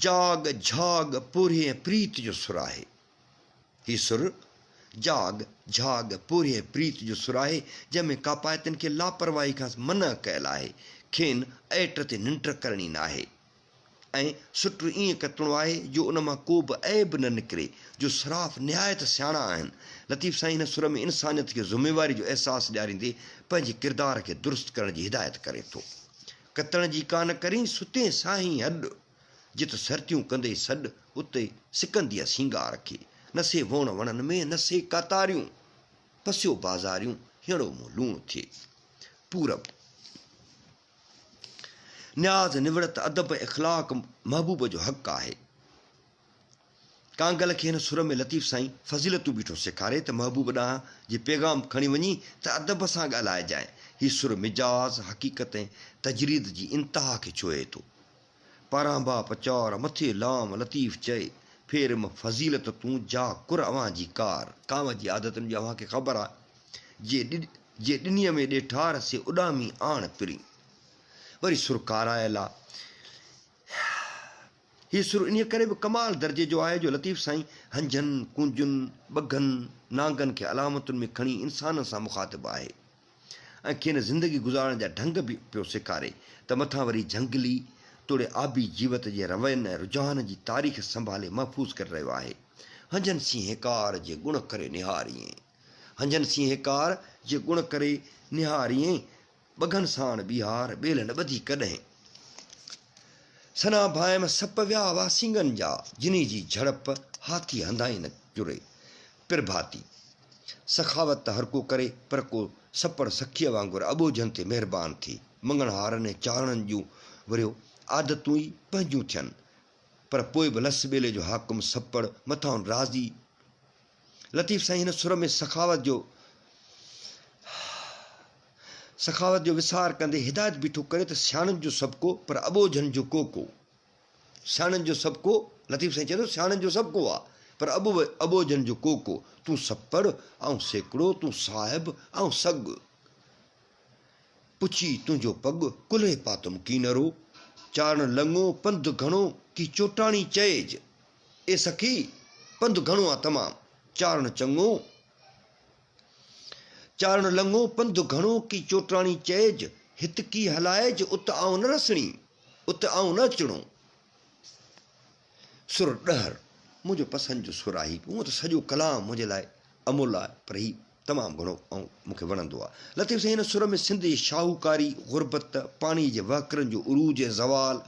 Speaker 1: جاڳ، جھاڳ، پورهيي ۽ پريت جو سر آهي. هي سر جاڳ، جھاڳ، پورهيي ۽ پريت جو سر آهي، جنهن ۾ ڪاپائتين کي لاپرواهي کان منع ڪيل آهي. کين ائٽ تي ننڊ ڪرڻي ناهي. ۽ سٽ ائين ڪتڻو آهي جو ان مان ڪو به عيب نه نڪري، جو صراف نهايت سياڻا آهن. لطيف سائين هن سر ۾ انسانيت کي ذميواري جو احساس ڏياريندي پنهنجي ڪردار کي درست ڪرڻ جي هدايت ڪري ٿو. ڪتڻ جي ڪا نه ڪرين، ستين ساهين هڏ. جت سرتيون ڪندي سڏ، اتي سڪنديء سينگار کي. نه سي ووڻ وڻن ۾، نه سي ڪاتاريون. پسيو بازاريون، هينئڙو مون لوڻ ٿئي. پورب. نياز، نوڙت، ادب ۽ اخلاق محبوب جو حق آهي. ڪانگل کي هن سر ۾ لطيف سائين فضيلتون بيٺو سيکاري ته محبوب ڏانهن جي پيغام کڻي وڃين ته ادب سان ڳالهائجانء. هي سر مجاز، حقيقت ۽ تجريد جي انتها کي ڇهي ٿو. پارانڀا پچار، مٿي لام، لطيف چئي، ڦير م فضيلت تون، جا ڪر اوهان جي ڪار. ڪانء جي عادتن جي اوهان کي خبر آهي. جي ڏنيء ۾ ڏيٺار، سي اڏامي آڻ پرين. وري سر ڪارايل آ. هي سر انهيء ڪري به ڪمال درجي جو آهي جو لطيف سائين هنجهن، ڪونجن، ٻگهن، نانگن کي علامتن ۾ کڻي انسانن سان مخاطب آهي ۽ کين زندگي گذارڻ جا ڍنگ به پيو سيکاري ته مٿان وري جهنگلي توڙي آبي جيوت جي روين ۽ رجحان جي تاريخ سنڀالي محفوظ ڪري رهيو آهي. هنجهن سين هيڪار جي گڻ ڪري نهاريين. هنجهن سين هيڪار جي گڻ ڪري نهاريين. ٻگهن ساڻ ٻيهار، ٻيلهه نه ٻڌي ڪڏهن. سنا ڀانئيم سپ ويا واسينگن جا، جنهي جي جهڙپ هاٿي هنڌائين نه چري. پرڀاتي. سخاوت ته هرڪو ڪري، پر ڪو سپڙ سکيء وانگر اٻوجهن تي مهربان ٿي. مڱڻهارن ۽ چارڻن جون وريو عادتون ئي پنهنجون ٿين. پر پوء به لس ٻيلي جو حاڪم سپڙ مٿائن راضي. لطيف سائين هن سر ۾ سخاوت جو سخاوت جو وسار ڪندي هدايت بيٺو ڪري ته سياڻن جو سڀڪو پر اٻوجهن جو ڪو ڪو. سياڻن جو سڀ ڪو، لطيف سائين چئي ٿو سياڻن جو سڀ ڪو آ، پر اٻوجهن جو ڪو ڪو، تون سپڙ، آئون سيڪڙو، تون صاحب، آئون سڳ. پڇي تنهنجو پڳ، ڪلهي پاتم ڪينرو، چارڻ لڱو، پنڌ گهڻو، ڪي چوٽاڻي چئج. اي سخي! پنڌ گهڻو آ تمام، چارڻ چڱو، چارڻ لڱو، پنڌ گهڻو، ڪي چوٽاڻي چئج، هت ڪي هلائج، ات آئون نه رسڻي. ات آئون نه اچڻو. سر ڏهر منهنجو پسند جو سر آهي. هونء ته سڄو ڪلام منهنجي لاء املهه آهي پر هي تمام گهڻو مون کي وڻندو آهي. لطيف سائين هن سر ۾ سنڌ جي شاهوڪاري، غربت، پاڻيء جي وهڪرن جو عروج ۽ زوال،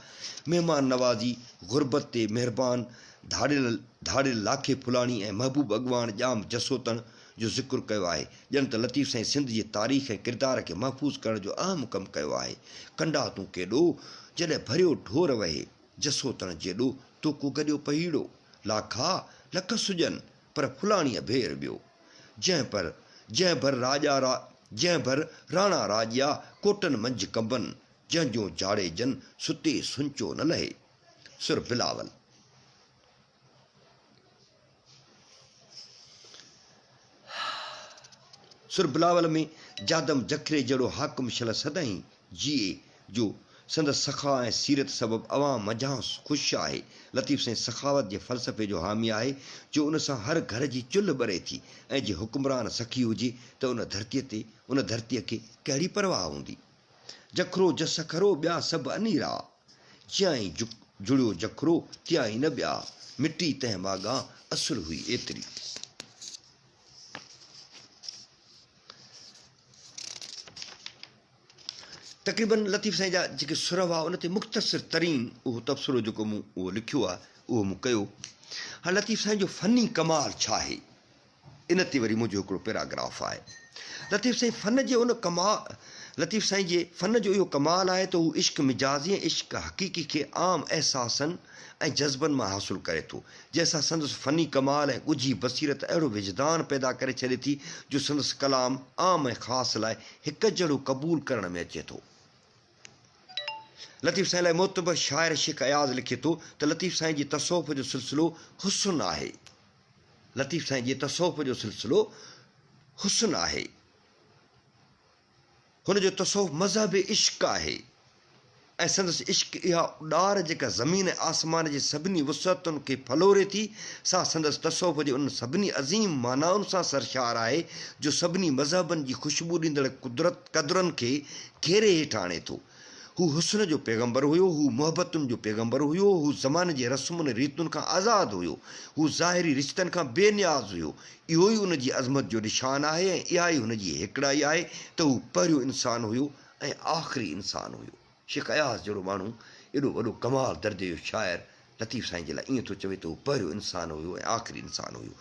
Speaker 1: مهمان نوازي، غربت تي مهربان ڌاڙيل ڌاڙيل لاکي ڦلاڻي ۽ محبوب اڳواڻ ڄام جسوتڻ جو ذڪر ڪيو آهي. ڄڻ ته لطيف سائين سنڌ جي تاريخ ۽ ڪردار کي محفوظ ڪرڻ جو اهم ڪم ڪيو آهي. ڪنڊا تون ڪيڏو، جڏهن ڀريو ڍور وهي، جسوتڻ جيڏو، تو ڪو گڏيو پهيڙو. لاکا، لک سجن، پر ڦلاڻيء ڀير ٻيو. جنهن پر، جنهن ڀر راڄا را، جنهن ڀر راڻا راڄيا، ڪوٽن منجهه ڪنبن، جنهن جون جاڙيجن، ستي سنچو نه لهي. سر بلاول. سر بلاول ۾ جادم جکري جهڙو حاڪم شل سدائين جيئي جو سندس سخا ۽ سيرت سبب عوام منجهانئس خوش آهي. لطيف سائين سخاوت جي فلسفي جو حامي آهي جو ان سان هر گهر جي چلهه ٻري ٿي ۽ جي حڪمران سخي هجي ته ان ڌرتيء تي ان ڌرتيء کي ڪهڙي پرواهه هوندي. جکرو جس کرو ٻيا سڀ انيرا. جيائين جڙيو جکرو، تيائين نه ٻيا، مٽي تنهن ماڳان، اصل هئي ايتري. تقريبن لطيف سائين جا جيڪي سر هئا ان تي مختصر ترين اهو تبصرو جيڪو مون اهو لکيو آهي اهو مون ڪيو. هاڻي لطيف سائين جو فني ڪمال ڇا آهي؟ ان تي وري منهنجو هڪڙو پيراگراف آهي. لطيف سائين فن جي ان ڪما لطيف سائين جي فن جو اهو ڪمال آهي ته هو عشق مجازي ۽ عشق حقيقي کي عام احساسن ۽ جذبن مان حاصل ڪري ٿو، جنهن سان سندس فني ڪمال ۽ ڳجهي بصيرت اهڙو وجدان پيدا ڪري ڇڏي ٿي جو سندس ڪلام عام ۽ خاص لاء هڪ جهڙو قبول ڪرڻ ۾ اچي ٿو. لطيف سائين لاء معتبر شاعر شيخ اياز لکي ٿو ته لطيف سائين جي تصوف جو سلسلو حسن آهي. لطيف سائين جي تصوف جو سلسلو حسن آهي. هن جو تصوف مذهب عشق آهي ۽ سندس عشق اها اڏار جيڪا زمين ۽ آسمان جي سڀني وسعتن کي ڦلوري ٿي، سا سندس تصوف جي انهن سڀني عظيم معنائن سان سرشار آهي جو سڀني مذهبن جي خوشبو ڏيندڙ قدرت قدرن کي گهيري هيٺ آڻي ٿو. هو حسن جو پيغمبر هيو، هو محبتن جو پيغمبر هيو، هو زماني جي رسمن ۽ ريتن کان آزاد هيو، هو ظاهري رشتن کان بي نياز هيو. اهو ئي ان جي عظمت جو نشان آهي ۽ اها ئي هن جي هيڪڙائي آهي ته هو پهريون انسان هيو ۽ آخري انسان هيو. شيخ اياز جهڙو ماڻهو ايڏو وڏو ڪمال درجي جو شاعر لطيف سائين جي لاء ائين ٿو چوي ته هو پهريون انسان هيو ۽ آخري انسان هيو.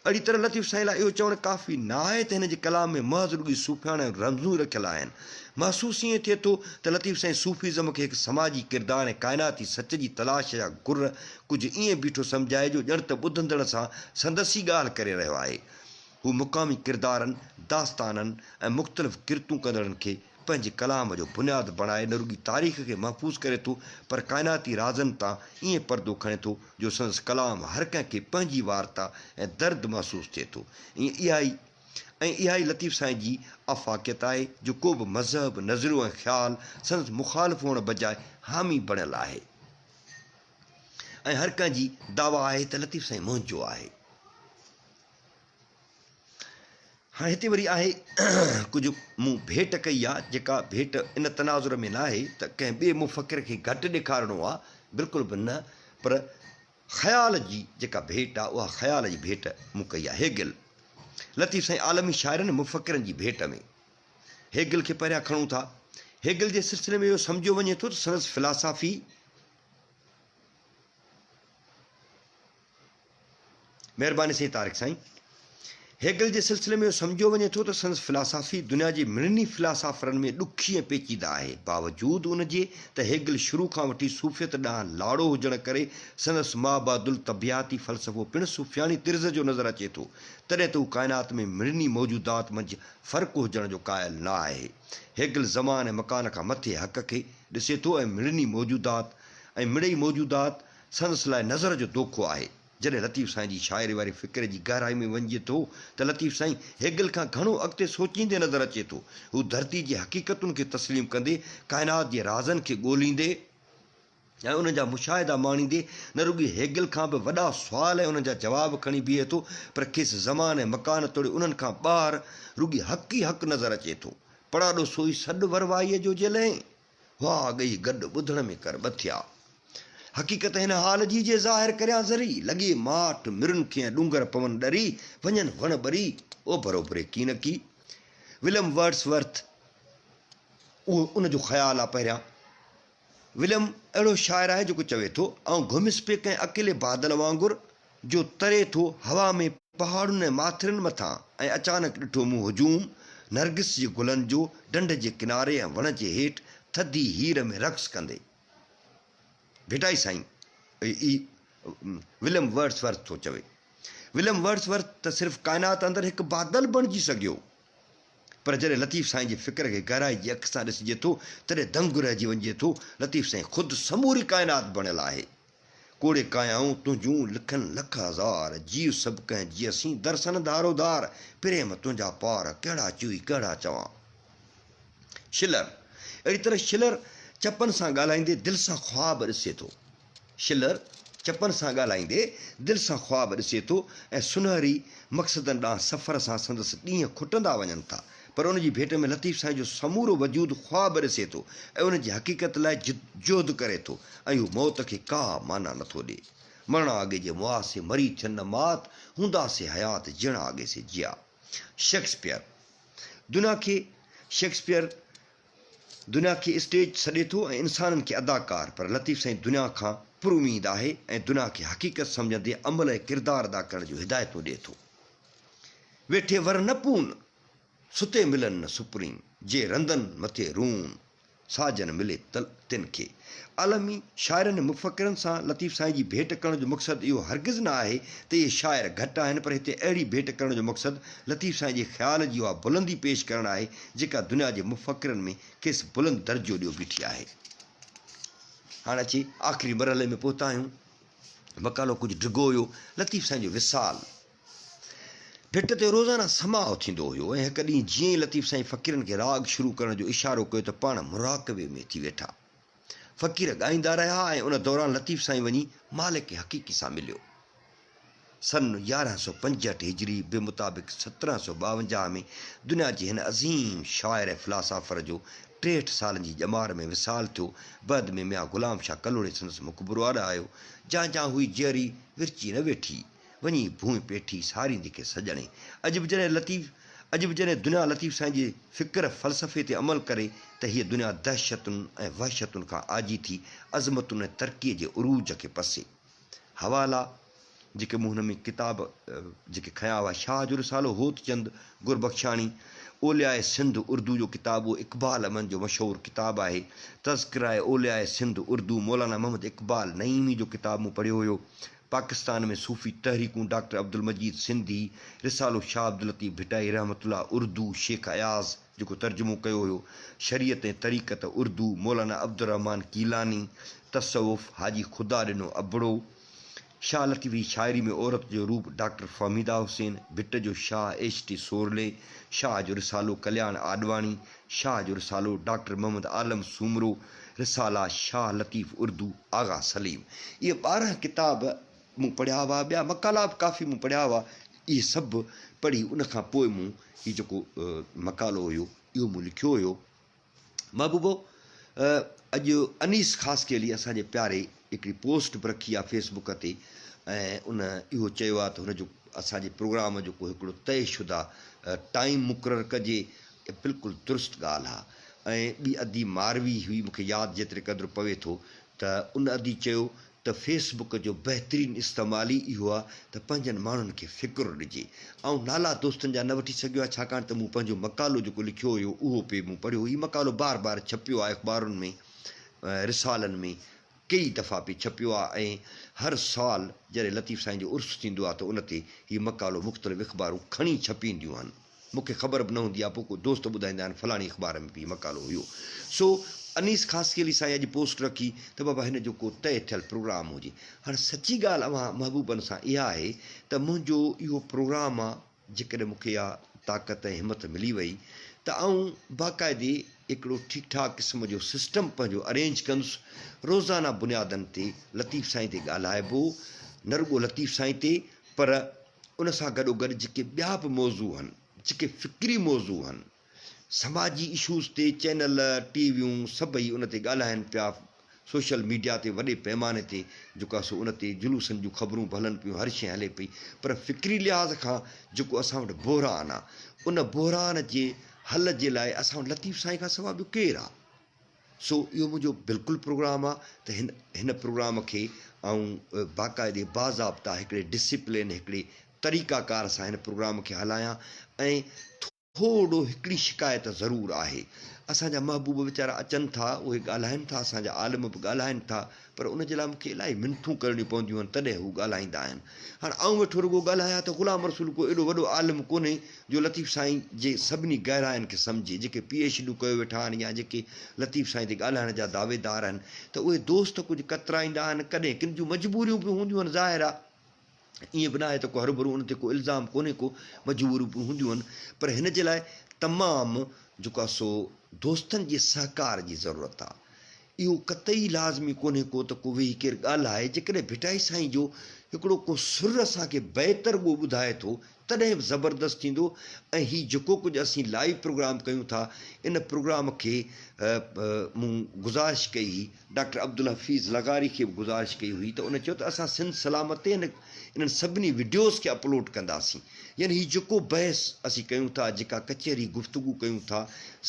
Speaker 1: اهڙي طرح لطيف سائين لاء اهو چوڻ ڪافي نه آهي ته هن جي ڪلام ۾ محض رڳي صوفياڻا رمزون رکيل آهن. محسوس ائين ٿئي ٿو ته لطيف سائين صوفيزم کي هڪ سماجي ڪردار ۽ ڪائناتي سچ جي تلاش جا گر ڪجهه ائين بيٺو سمجهائي جو ڄڻ ته ٻڌندڙ سان سندس ئي ڳالهه ڪري رهيو آهي. هو مقامي ڪردارن، داستانن ۽ مختلف ڪرتون ڪندڙن کي پنهنجي ڪلام جو بنياد بڻائي نه رڳي تاريخ کي محفوظ ڪري ٿو پر ڪائناتي رازن تان ائين پردو کڻي ٿو جو سندس ڪلام هر ڪنهن کي پنهنجي وارتا ۽ درد محسوس ٿئي ٿو ۽ اها ئي ۽ اها ئي لطيف سائين جي آفاقيت آهي جو ڪو به مذهب، نظريو ۽ خيال سندس مخالف هئڻ بجاء حامي بڻيل آهي ۽ هر ڪنهن جي دعويٰ آهي ته لطيف سائين منهنجو آهي. هاڻي هتي وري آهي ڪجهه مون ڀيٽ ڪئي آ جيڪا ڀيٽ ان تناظر ۾ ناهي ته ڪنهن ٻئي مفڪر کي گهٽ ڏيکارڻو آ بلڪل به نه پر خيال جي جيڪا ڀيٽ آ اها خيال جي ڀيٽ مون ڪئي آ هيگل لطيف سائين عالمي شاعرن ۽ مفڪرن جي ڀيٽ ۾ هيگل کي پهريان کڻون ٿا هيگل جي سلسلي ۾ اهو سمجهيو وڃي ٿو ته سندس فلاسافي مهرباني سائين طارق سائين. هيگل جي سلسلي ۾ اهو سمجهيو وڃي ٿو ته سندس فلاسافي دنيا جي مڙني فلاسافرن ۾ ڏکي ۽ پيچيده آهي. باوجود ان جي ته هيگل شروع کان وٺي صوفيت ڏانهن لاڙو هجڻ ڪري سندس مابعدالطبعياتي فلسفو پڻ صوفياڻي طرز جو نظر اچي ٿو، تڏهن ته هو ڪائنات ۾ مڙني موجودات منجهه فرق هجڻ جو قائل نه آهي. هيگل زمان ۽ مڪان کان مٿي حق کي ڏسي ٿو ۽ مڙني موجودات ۽ مڙئي موجودات سندس لاء نظر جو دوکو آهي. جڏهن لطيف سائين جي شاعري واري فڪر جي گهرائي ۾ وڃجي ٿو ته لطيف سائين هيگل کان گهڻو اڳتي سوچيندي نظر اچي ٿو. هو ڌرتي جي حقيقتن کي تسليم ڪندي، ڪائنات جي رازن کي ڳوليندي ۽ انهن جا مشاهدا ماڻيندي نه رڳي هيگل کان به وڏا سوال ۽ انهن جا جواب کڻي بيهي ٿو پر کيس زمان ۽ مڪان توڙي انهن کان ٻاهر رڳي حق ئي حق نظر اچي ٿو. پڙاڏو سوئي سڏ وروائيء جو جيلهين. هئا اڳئي گڏ ٻڌڻ ۾ ڪر ٻه ٿيا. حقيقت هن حال جي جي ظاهر ڪريان ذري، لڳي ماٺ مرن کي ۽ ڏونگر پون ڏري، وڃن وڻ ٻري، اوڀر اوڀري ڪينڪي. وليم ورڊس ورٿ، اهو ان جو خيال آ پهريان. وليم اهڙو شاعر آهي جيڪو چوي ٿو، آئون گهميس پئي ڪنهن اڪيلي بادل وانگر، جو تري ٿو هوا ۾ پهاڙن ۽ ماٿرين مٿان ۽ اچانڪ ڏٺو مون هجوم نرگس جي گلن جو ڍنڍ جي ڪناري ۽ وڻ جي هيٺ ٿڌي هير ۾ رقص ڪندي. ڀٽائي سائين ئي وليم ورڊس ورٿ ٿو چوي. وليم ورڊس ورٿ ته صرف ڪائنات اندر هڪ بادل بڻجي سگهيو. پر جڏهن لطيف سائين جي فڪر کي گهرائي جي اک سان ڏسجي ٿو تڏهن دنگ رهجي وڃجي ٿو. لطيف سائين خود سموري ڪائنات بڻيل آهي. ڪوڙي ڪايائون تنهنجون لکن لک هزار، جيء سڀ ڪنهن جيء سين درسن ڌارو ڌار، پريم تنهنجا پار، ڪهڙا چوئي ڪهڙا چوان. شلر، اهڙي طرح شلر چپن سان ڳالهائيندي دل سان خواب ڏسي ٿو. شلر چپن سان ڳالهائيندي دل سان خواب ڏسي ٿو ۽ سنهري مقصدن ڏانهن سفر سان سندس ڏينهن کٽندا وڃن ٿا. پر ان جي ڀيٽ ۾ لطيف سائين جو سمورو وجود خواب ڏسي ٿو ۽ ان جي حقيقت لاء جدجهد ڪري ٿو ۽ هو موت کي ڪا معنيٰ نٿو ڏئي. مرڻا اڳي جي مئا سي مري ٿين نه مات، هوندا سي حيات جيئڻا اڳي سي جيا. شيڪسپيئر دنيا کي شيڪسپيئر دنيا کي اسٽيج سڏي ٿو ۽ انسانن کي اداڪار پر لطيف سائين دنيا کان پر اميد آهي ۽ دنيا کي حقيقت سمجهندي عمل ۽ ڪردار ادا ڪرڻ جون هدايتون ڏئي ٿو. ويٺي ور نه پون، ستي ملن نه سپرين، جي رندن مٿي رون، ساجن ملي تن کي. عالمي شاعرن ۽ مفڪرن سان لطيف سائين جي ڀيٽ ڪرڻ جو مقصد اهو هرگز نه آهي ته اهي شاعر گهٽ آهن پر هتي اهڙي ڀيٽ ڪرڻ جو مقصد لطيف سائين جي خيال جي اها بلندي پيش ڪرڻ آهي جيڪا دنيا جي مفڪرن ۾ کيس بلند درجو ڏيو بيٺي آهي. هاڻ اچي آخري مرحلي ۾ پهتا آهيون. مقالو ڪجهه ڊگهو هيو. لطيف سائين جو وصال. ڀٽ تي روزانه سماع ٿيندو هيو ۽ هڪ ڏينهن جيئن ئي لطيف سائين فقيرن کي راڳ شروع ڪرڻ جو اشارو ڪيو ته پاڻ مراقبي ۾ ٿي ويٺا. فقير ڳائيندا رهيا ۽ ان دوران لطيف سائين وڃي مالڪ حقيقي سان مليو. سن 1165 هجري بمطابق 1752 ۾ دنيا جي هن عظيم شاعر ۽ فلاسافر جو 63 سالن جي ڄمار ۾ وصال ٿيو. بعد ۾ ميان غلام شاهه ڪلهوڙي سندس مقبرو اڏايو. جان جان هئي جيئري، ورچي نه ويٺي. وڃي ڀونء پيٺي ساريندي کي سڄڻي. اڄ به جڏهن لطيف اڄ به جڏهن دنيا لطيف سائين جي فڪر فلسفي تي عمل ڪري ته هيء دنيا دهشتن ۽ وحشتن کان آجي ٿي عظمتن ۽ ترقيء جي عروج کي پسي. حوالا جيڪي مون هن ۾ ڪتاب جيڪي کنيا هئا شاهه جو رسالو هوتچند گربخشاڻي، اولياء سنڌ اردو جو ڪتاب اهو اقبال امن جو مشهور ڪتاب آهي، تذڪره اولياء سنڌ اردو مولانا محمد اقبال نعيمي جو ڪتاب مون پڙهيو هيو، پاڪستان ۾ صوفي تحريڪون ڊاڪٽر عبدالمجيد سنڌي، رسالو شاهه عبداللطيف ڀٽائي رحمة الله اردو، شيخ اياز جيڪو ترجمو ڪيو هيو، شريعت ۽ طريقت اردو، مولانا عبدالرحمان ڪيلاني، تصوف، حاجي خدا ڏنو ابڙو، شاهه لطيف جي شاعري ۾ عورت جو روپ ڊاڪٽر فهميده حسين، ڀٽ جو Shah H T Sorley, Shah جو رسالو ڪلياڻ آڏواڻي، شاهه جو رسالو ڊاڪٽر محمد عالم سومرو، رسالا شاهه لطيف اردو، آغا سليم. اهي 12 ڪتاب مون پڙهيا هئا، ٻيا مقالا به ڪافي مون پڙهيا هئا، اهي سڀ پڙهي ان کان پوء مون هي جيڪو مقالو هيو اهو مون لکيو هيو. محبوبو اڄ انيس خاصخيلي اسان جي پياري هڪڙي پوسٽ به رکي آهي فيس بڪ تي ۽ ان اهو چيو آهي ته هن جو اسان جي پروگرام جو ڪو هڪڙو طئي شده ٽائيم مقرر ڪجي بلڪل درست ڳالهه آ ۽ ٻي ادي ماروي هئي مونکي ياد جيتري قدر پوي ٿو ته ان ادي چيو ته فيس بڪ جو بهترين استعمال ئي اهو آ ته پنهنجن ماڻهن کي فڪر ڏجي. آئون نالا دوستن جا نه وٺي سگهيو آهيان ڇاڪاڻ ته مون پنهنجو مقالو جيڪو لکيو هيو اهو پئي مون پڙهيو. هي مقالو بار بار ڇپيو آ اخبارن ۾ رسالن ۾ ڪيئي دفعا پئي ڇپيو آ ۽ هر سال جڏهن لطيف سائين جو عرس ٿيندو آ ته ان تي هي مقالو مختلف اخبارون کڻي ڇپينديون آهن. مون کي خبر به نه هوندي آ پوء ڪو دوست ٻڌائيندا آهن فلاڻي اخبار ۾ به هي مقالو هيو. سو انيس خاصخيلي سائين اڄ پوسٽ رکي ته بابا هن جو ڪو طئي ٿيل پروگرام هجي. هاڻ سچي ڳالهه اوهان محبوبن سان اها آهي ته منهنجو اهو پروگرام آ جيڪڏهن مون کي اها طاقت ۽ همت ملي وئي ته آئون باقاعدي هڪڙو ٺيڪ ٺاڪ قسم جو سسٽم پنهنجو ارينج ڪندس. روزانه بنيادن تي لطيف سائين تي ڳالهائبو، نه رڳو لطيف سائين تي پر ان سان گڏوگڏ جيڪي ٻيا به موضوع هن، جيڪي فڪري موضوع هن، سماجي اشوز تي چينل، ٽي ويون سڀئي ان تي ڳالهائن پيا، سوشل ميڊيا تي وڏي پيماني تي جيڪو آهي سو ان تي جلوسن جون خبرون به هلن پيون، هر شيء هلي پئي پر فڪري لحاظ کان جيڪو اسان وٽ بحران آهي، ان بحران جي حل جي لاء اسان وٽ لطيف سائين کان سواء ٻيو ڪير آهي؟ سو اهو منهنجو بلڪل پروگرام آ ته هن هن پروگرام کي آئون باقاعدي باضابطا هڪڙي ڊسيپلين هڪڙي طريقه ڪار سان هن پروگرام کي هلايان ۽ ٿورو هڪڙي شڪايت ضرور آهي اسان جا محبوب ويچارا اچن ٿا اهي ڳالهائن ٿا اسان جا عالم به ڳالهائن ٿا پر ان جي لاء مون کي الاهي منٿون ڪرڻيون پونديون آهن تڏهن هو ڳالهائيندا آهن. هاڻ آئون ويٺو رڳو ڳالهايان ته غلام رسول ڪو ايڏو وڏو عالم ڪونهي جو لطيف سائين جي سڀني گهراين کي سمجهي، جيڪي پي ايڇ ڊيون ڪيو ويٺا آهن يا جيڪي لطيف سائين تي ڳالهائڻ جا دعويدار آهن ته اهي دوست ڪجهه ڪترائيندا آهن ڪڏهن ڪن جون مجبوريون به هونديون آهن ظاهر آهي ائين به ناهي ته ڪو هروڀرو ان تي ڪو الزام ڪونهي ڪو مجبوريون به هونديون آهن پر هن جي لاء تمام جيڪو آهي سو دوستن جي سهڪار جي ضرورت آهي. اهو قطعي لازمي ڪونهي ڪو ته ڪو ويهي ڪير ڳالهائي، جيڪڏهن ڀٽائي سائين جو هڪڙو ڪو سر اسان کي بيت رڳو ٻڌائي ٿو تڏهن به زبردست ٿيندو ۽ هي جيڪو ڪجهه اسين لائيو پروگرام ڪيون ٿا ان پروگرام کي مون گذارش ڪئي هئي ڊاڪٽر عبدالحفيظ لغاري کي به گذارش ڪئي هئي ته ان چيو ته اسان سنڌ سلامت تي انهن سڀني وڊيوز کي اپلوڊ ڪنداسين يعني هي جيڪو بحث اسين ڪيون ٿا، جيڪا ڪچهري گفتگو ڪيون ٿا،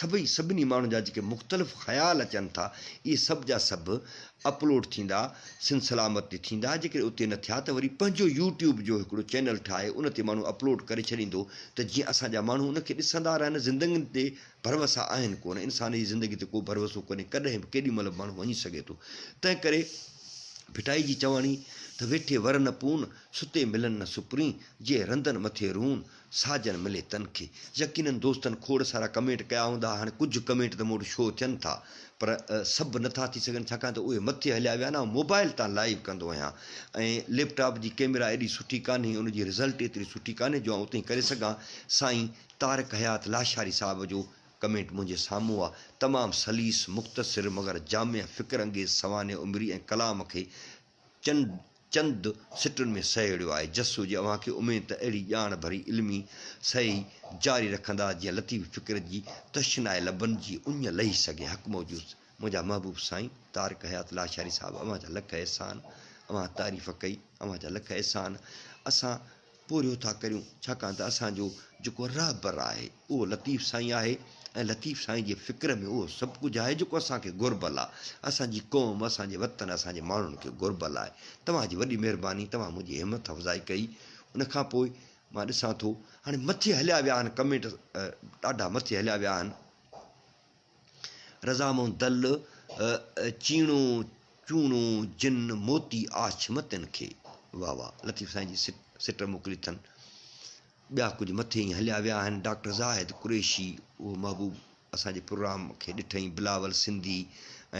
Speaker 1: سڀئي سڀني ماڻهن جا جيڪي مختلف خيال اچن ٿا، اهي سڀ جا سڀ اپلوڊ ٿيندا، سنڌ سلامت تي ٿيندا، جيڪڏهن اتي نه ٿيا ته وري پنهنجو يوٽيوب جو هڪڙو چينل ٺاهي ان تي ماڻهو اپلوڊ ڪري ڇڏيندو ته جيئن اسان جا ماڻهو ان کي ڏسندا رهن، زندگين تي ڀروسا آهن ڪونه، انسان جي زندگي تي ڪو ڀروسو ڪونهي، ڪڏهن به ڪيڏي مهل به ماڻهو وڃي سگهي ٿو، تنهن ڪري ڀٽائي جي چواڻي ته ويٺي ور نه پون، ستي ملن نه سپرين، جي رندن مٿي رون، ساجن ملي تن کي. يقينن دوستن کوڙ سارا ڪمينٽ ڪيا هوندا، هاڻي ڪجهه ڪمينٽ ته مون وٽ شو ٿين ٿا پر سڀ نه ٿا ٿي سگهن ڇاڪاڻ ته اهي مٿي هليا ويا آهن، آئون موبائل تان لائيو ڪندو آهيان ۽ ليپ ٽاپ جي ڪيميرا ايڏي سٺي ڪانهي ان جي رزلٽ ايتري سٺي ڪانهي جو آئون اتي ڪري سگهان، سائين طارق حيات لاشاري صاحب جو ڪمينٽ منهنجي سامهون آ، تمام سليس، مختصر مگر جامع فڪر انگيز سوانح عمري ۽ ڪلام کي چند چند سٽن ۾ سهيڙيو آهي. جس هجي اوهان کي، اميد ته اهڙي ڄاڻ ڀري علمي سعي جاري رکندا جيئن لطيفي فڪر جي تشنائي لبن جي اڃ لهي سگهي. حق موجود منهنجا محبوب سائين طارق حيات لاشاري صاحب اوهان جا لک احسان، اوهان تعريف ڪئي اوهان جا لک احسان. اسان پورهيو ٿا ڪريون ڇاڪاڻ ته اسان جو جيڪو رهبر آهي اهو لطيف سائين آهي ۽ لطيف سائين جي فڪر ۾ اهو سڀ ڪجهه آهي جيڪو اسان کي گهربل آهي اسان جي قوم اسان جي وطن اسان جي ماڻهن کي گهربل آهي توهان جي وڏي مهرباني توهان منهنجي همٿ افزائي ڪئي ان کان پوء مان ڏسان ٿو هاڻي مٿي هليا ويا آهن ڪمينٽ ڏاڍا مٿي هليا ويا آهن رضا مون دل چيڻو چوڻو جن موتي آڇ متين کي. واه واه لطيف سائين جي سٽ موڪلي اٿن. ٻيا ڪجهه مٿي ئي هليا ويا آهن. ڊاڪٽر زاهد قريشي اهو محبوب اسان جي پروگرام کي ڏٺئين. بلاول سنڌي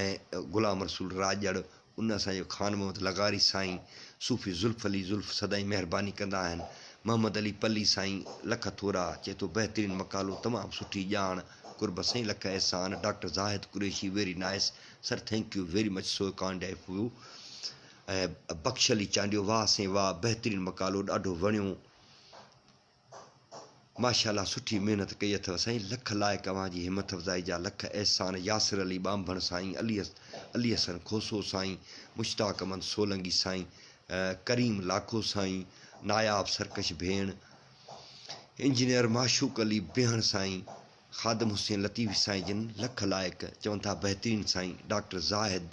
Speaker 1: ۽ غلام رسول راڄڙ ان اسان جو خان محمد لغاري سائين، صوفي زلف علي زلف سدائين مهرباني ڪندا آهن. محمد علي پلي سائين لک ٿورا، چئي ٿو بهترين مقالو تمام سٺي ڄاڻ، قرب سائين لک احسان، doctor Zahid Qureshi very nice sir thank you very much so kind of you ۽ Bakhsh Ali Chandio واه سائين واه بهترين مقالو ڏاڍو وڻيو. ماشاءالله سٺي محنت ڪئي اٿو سائين لک لائق اوهان جي همٿ افزائي جا لک احسان ياسر علي ٻانڀڻ سائين علي علي حسن کوسو سائين مشتاق احمد سولنگي سائين ڪريم لاکو سائين ناياب سرڪش ڀيڻ انجنيئر معشوق علي بيهڻ سائين خادم حسين لطيفي سائين جن لک لائق چون ٿا بهترين سائين ڊاڪٽر زاهد.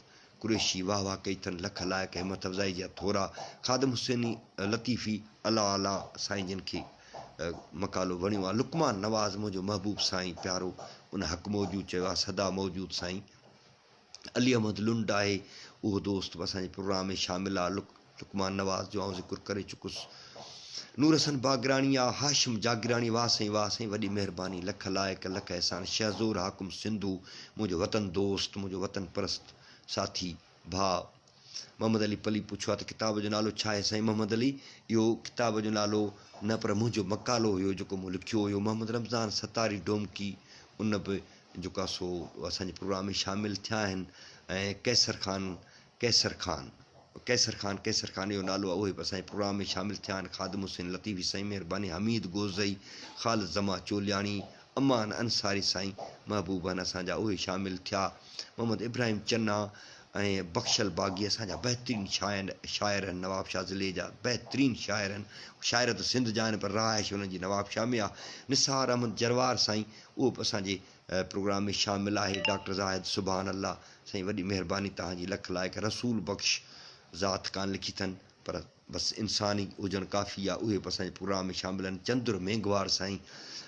Speaker 1: قريشي واهه واهه ڪئي اٿن لک لائق همٿ افزائي جا ٿورا خادم حسيني لطيفي الله الله سائين جن کي مقالو وڻيو آ لقمان نواز منهنجو محبوب سائين پيارو ان حق موجود چيو آ سدا موجود سائين علي احمد لنڊ آهي اهو دوست به اسان جي پروگرام ۾ شامل آ لقمان نواز جو آئون ذڪر ڪري چڪس نور حسن باگراڻي آ هاشم جاگيراڻي واه سائين واه سائين وڏي مهرباني لک لائق لک احسان شهزور حاڪم سنڌو منهنجو وطن دوست منهنجو وطن پرست ساٿي ڀاء محمد علي پلي پڇيو آ ته ڪتاب جو نالو ڇا آهي سائين محمد علي اهو ڪتاب جو نالو نه پر منهنجو مقالو هيو جيڪو مون لکيو هيو محمد رمضان ستاري ڊومڪي ان به جيڪو آ سو اسان جي پروگرام ۾ شامل ٿيا آهن ۽ قيصر خان قيصر خان قيصر خان قيصر خان اهو نالو آهي اهي به اسان جي پروگرام ۾ شامل ٿيا آهن خادم حسين لطيفي سائين مهرباني حميد گوزئي خالد زمان چولياڻي امان انصاري سائين محبوب آهن اسان جا اهي شامل ٿيا محمد ابراهيم چنا ۽ بخشل باغي اسان جا بهترين شاعر شاعر آهن نوابشاهه ضلعي جا بهترين شاعر آهن شاعر ته سنڌ جا آهن پر رهائش انهن جي نوابشاهه ۾ آهي نثار احمد جروار سائين اهو به اسان جي پروگرام ۾ شامل آهي ڊاڪٽر زاهد سبحان الله سائين وڏي مهرباني توهان جي لک لائق رسول بخش ذات ڪان لکي ٿن پر بس انساني هجڻ ڪافي آ اهي به اسان جي پروگرام ۾ شامل آهن چندر مينگهواڙ سائين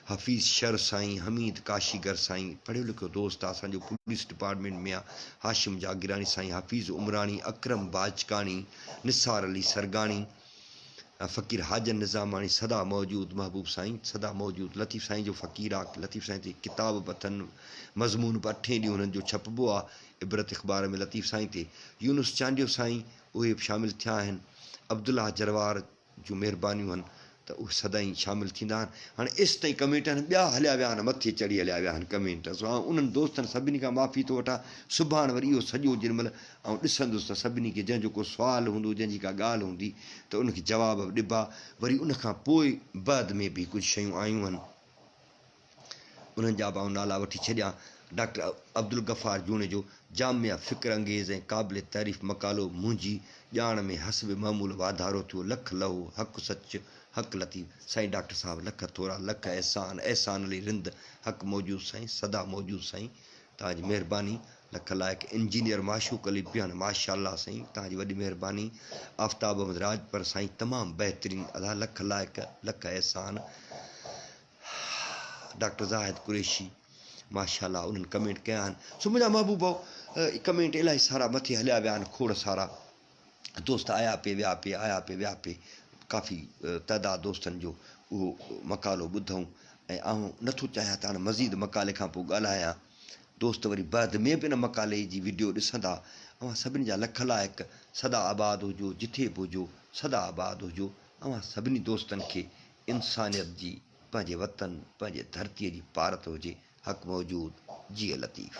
Speaker 1: حفيظ شر سائين حميد ڪاشيگر سائين پڙهيو لکيو دوست آ اسان جو پوليس ڊپارٽمينٽ ۾ آ هاشم جاگيراڻي سائين حفيظ عمراڻي اڪرم باجڪاڻي نثار علي سرگاڻي فقير حاجن نظاماڻي سدا موجود محبوب سائين سدا موجود لطيف سائين جو فقير آ لطيف سائين تي ڪتاب به اٿن مضمون به اٺين ڏينهن هنن جو ڇپبو آ عبرت اخبار ۾ لطيف سائين تي يونس چانڊيو سائين اهي به شامل ٿيا آهن عبدالله جروار جون مهربانيون هن ته اهي سدائين شامل ٿيندا آهن هاڻي ايستائين ڪمينٽ آهن ٻيا هليا ويا آهن مٿي چڙهي هليا ويا آهن ڪمينٽ سو آئون انهن دوستن سڀني کان معافي ٿو وٺان سڀاڻ وري اهو سڄو جن مهل آئون ڏسندس ته سڀني کي جنهن جو ڪو سوال هوندو جنهن جي ڪا ڳالهه هوندي ته ان کي جواب به ڏبا وري ان کان پوء بعد ۾ به ڪجهه شيون آيون آهن انهن جا به آئون نالا وٺي ڇڏيان. ڊاڪٽر عبدالغفار جوڻيجو جامع فڪر انگيز ۽ قابل تعريف مقالو منهنجي ڄاڻ ۾ حسب معمول واڌارو ٿيو لک لهو حق سچ حق لطيف سائين ڊاڪٽر صاحب لک ٿورا لک احسان احسان علي رند حق موجود سائين سدا موجود سائين توهان جي مهرباني لک لائق انجنيئر معشوق علي بيهڻ ماشاءالله سائين توهان جي وڏي مهرباني آفتاب احمد راڄپر سائين تمام بهترين ادا لک لائق لک احسان ڊاڪٽر زاهد قريشي ماشاءالله انهن ڪمينٽ ڪيا آهن سو منهنجا محبوب ڪمينٽ الاهي سارا مٿي هليا ويا آهن کوڙ سارا دوست آيا پي ويا پي آيا پي ويا پي ڪافي تعداد دوستن جو اهو مقالو ٻڌئون ۽ آئون نٿو چاهيان ته هاڻ مزيد مقالي کان پوء ڳالهايان دوست وري بعد ۾ به ان مقالي جي وڊيو ڏسندا اوهان سڀني جا لک لائق سدا آباد هجو جٿي به هجو سدا آباد هجو اوهان سڀني دوستن کي انسانيت جي پنهنجي وطن پنهنجي ڌرتي جي پارت هجي حق موجود جيئي لطيف.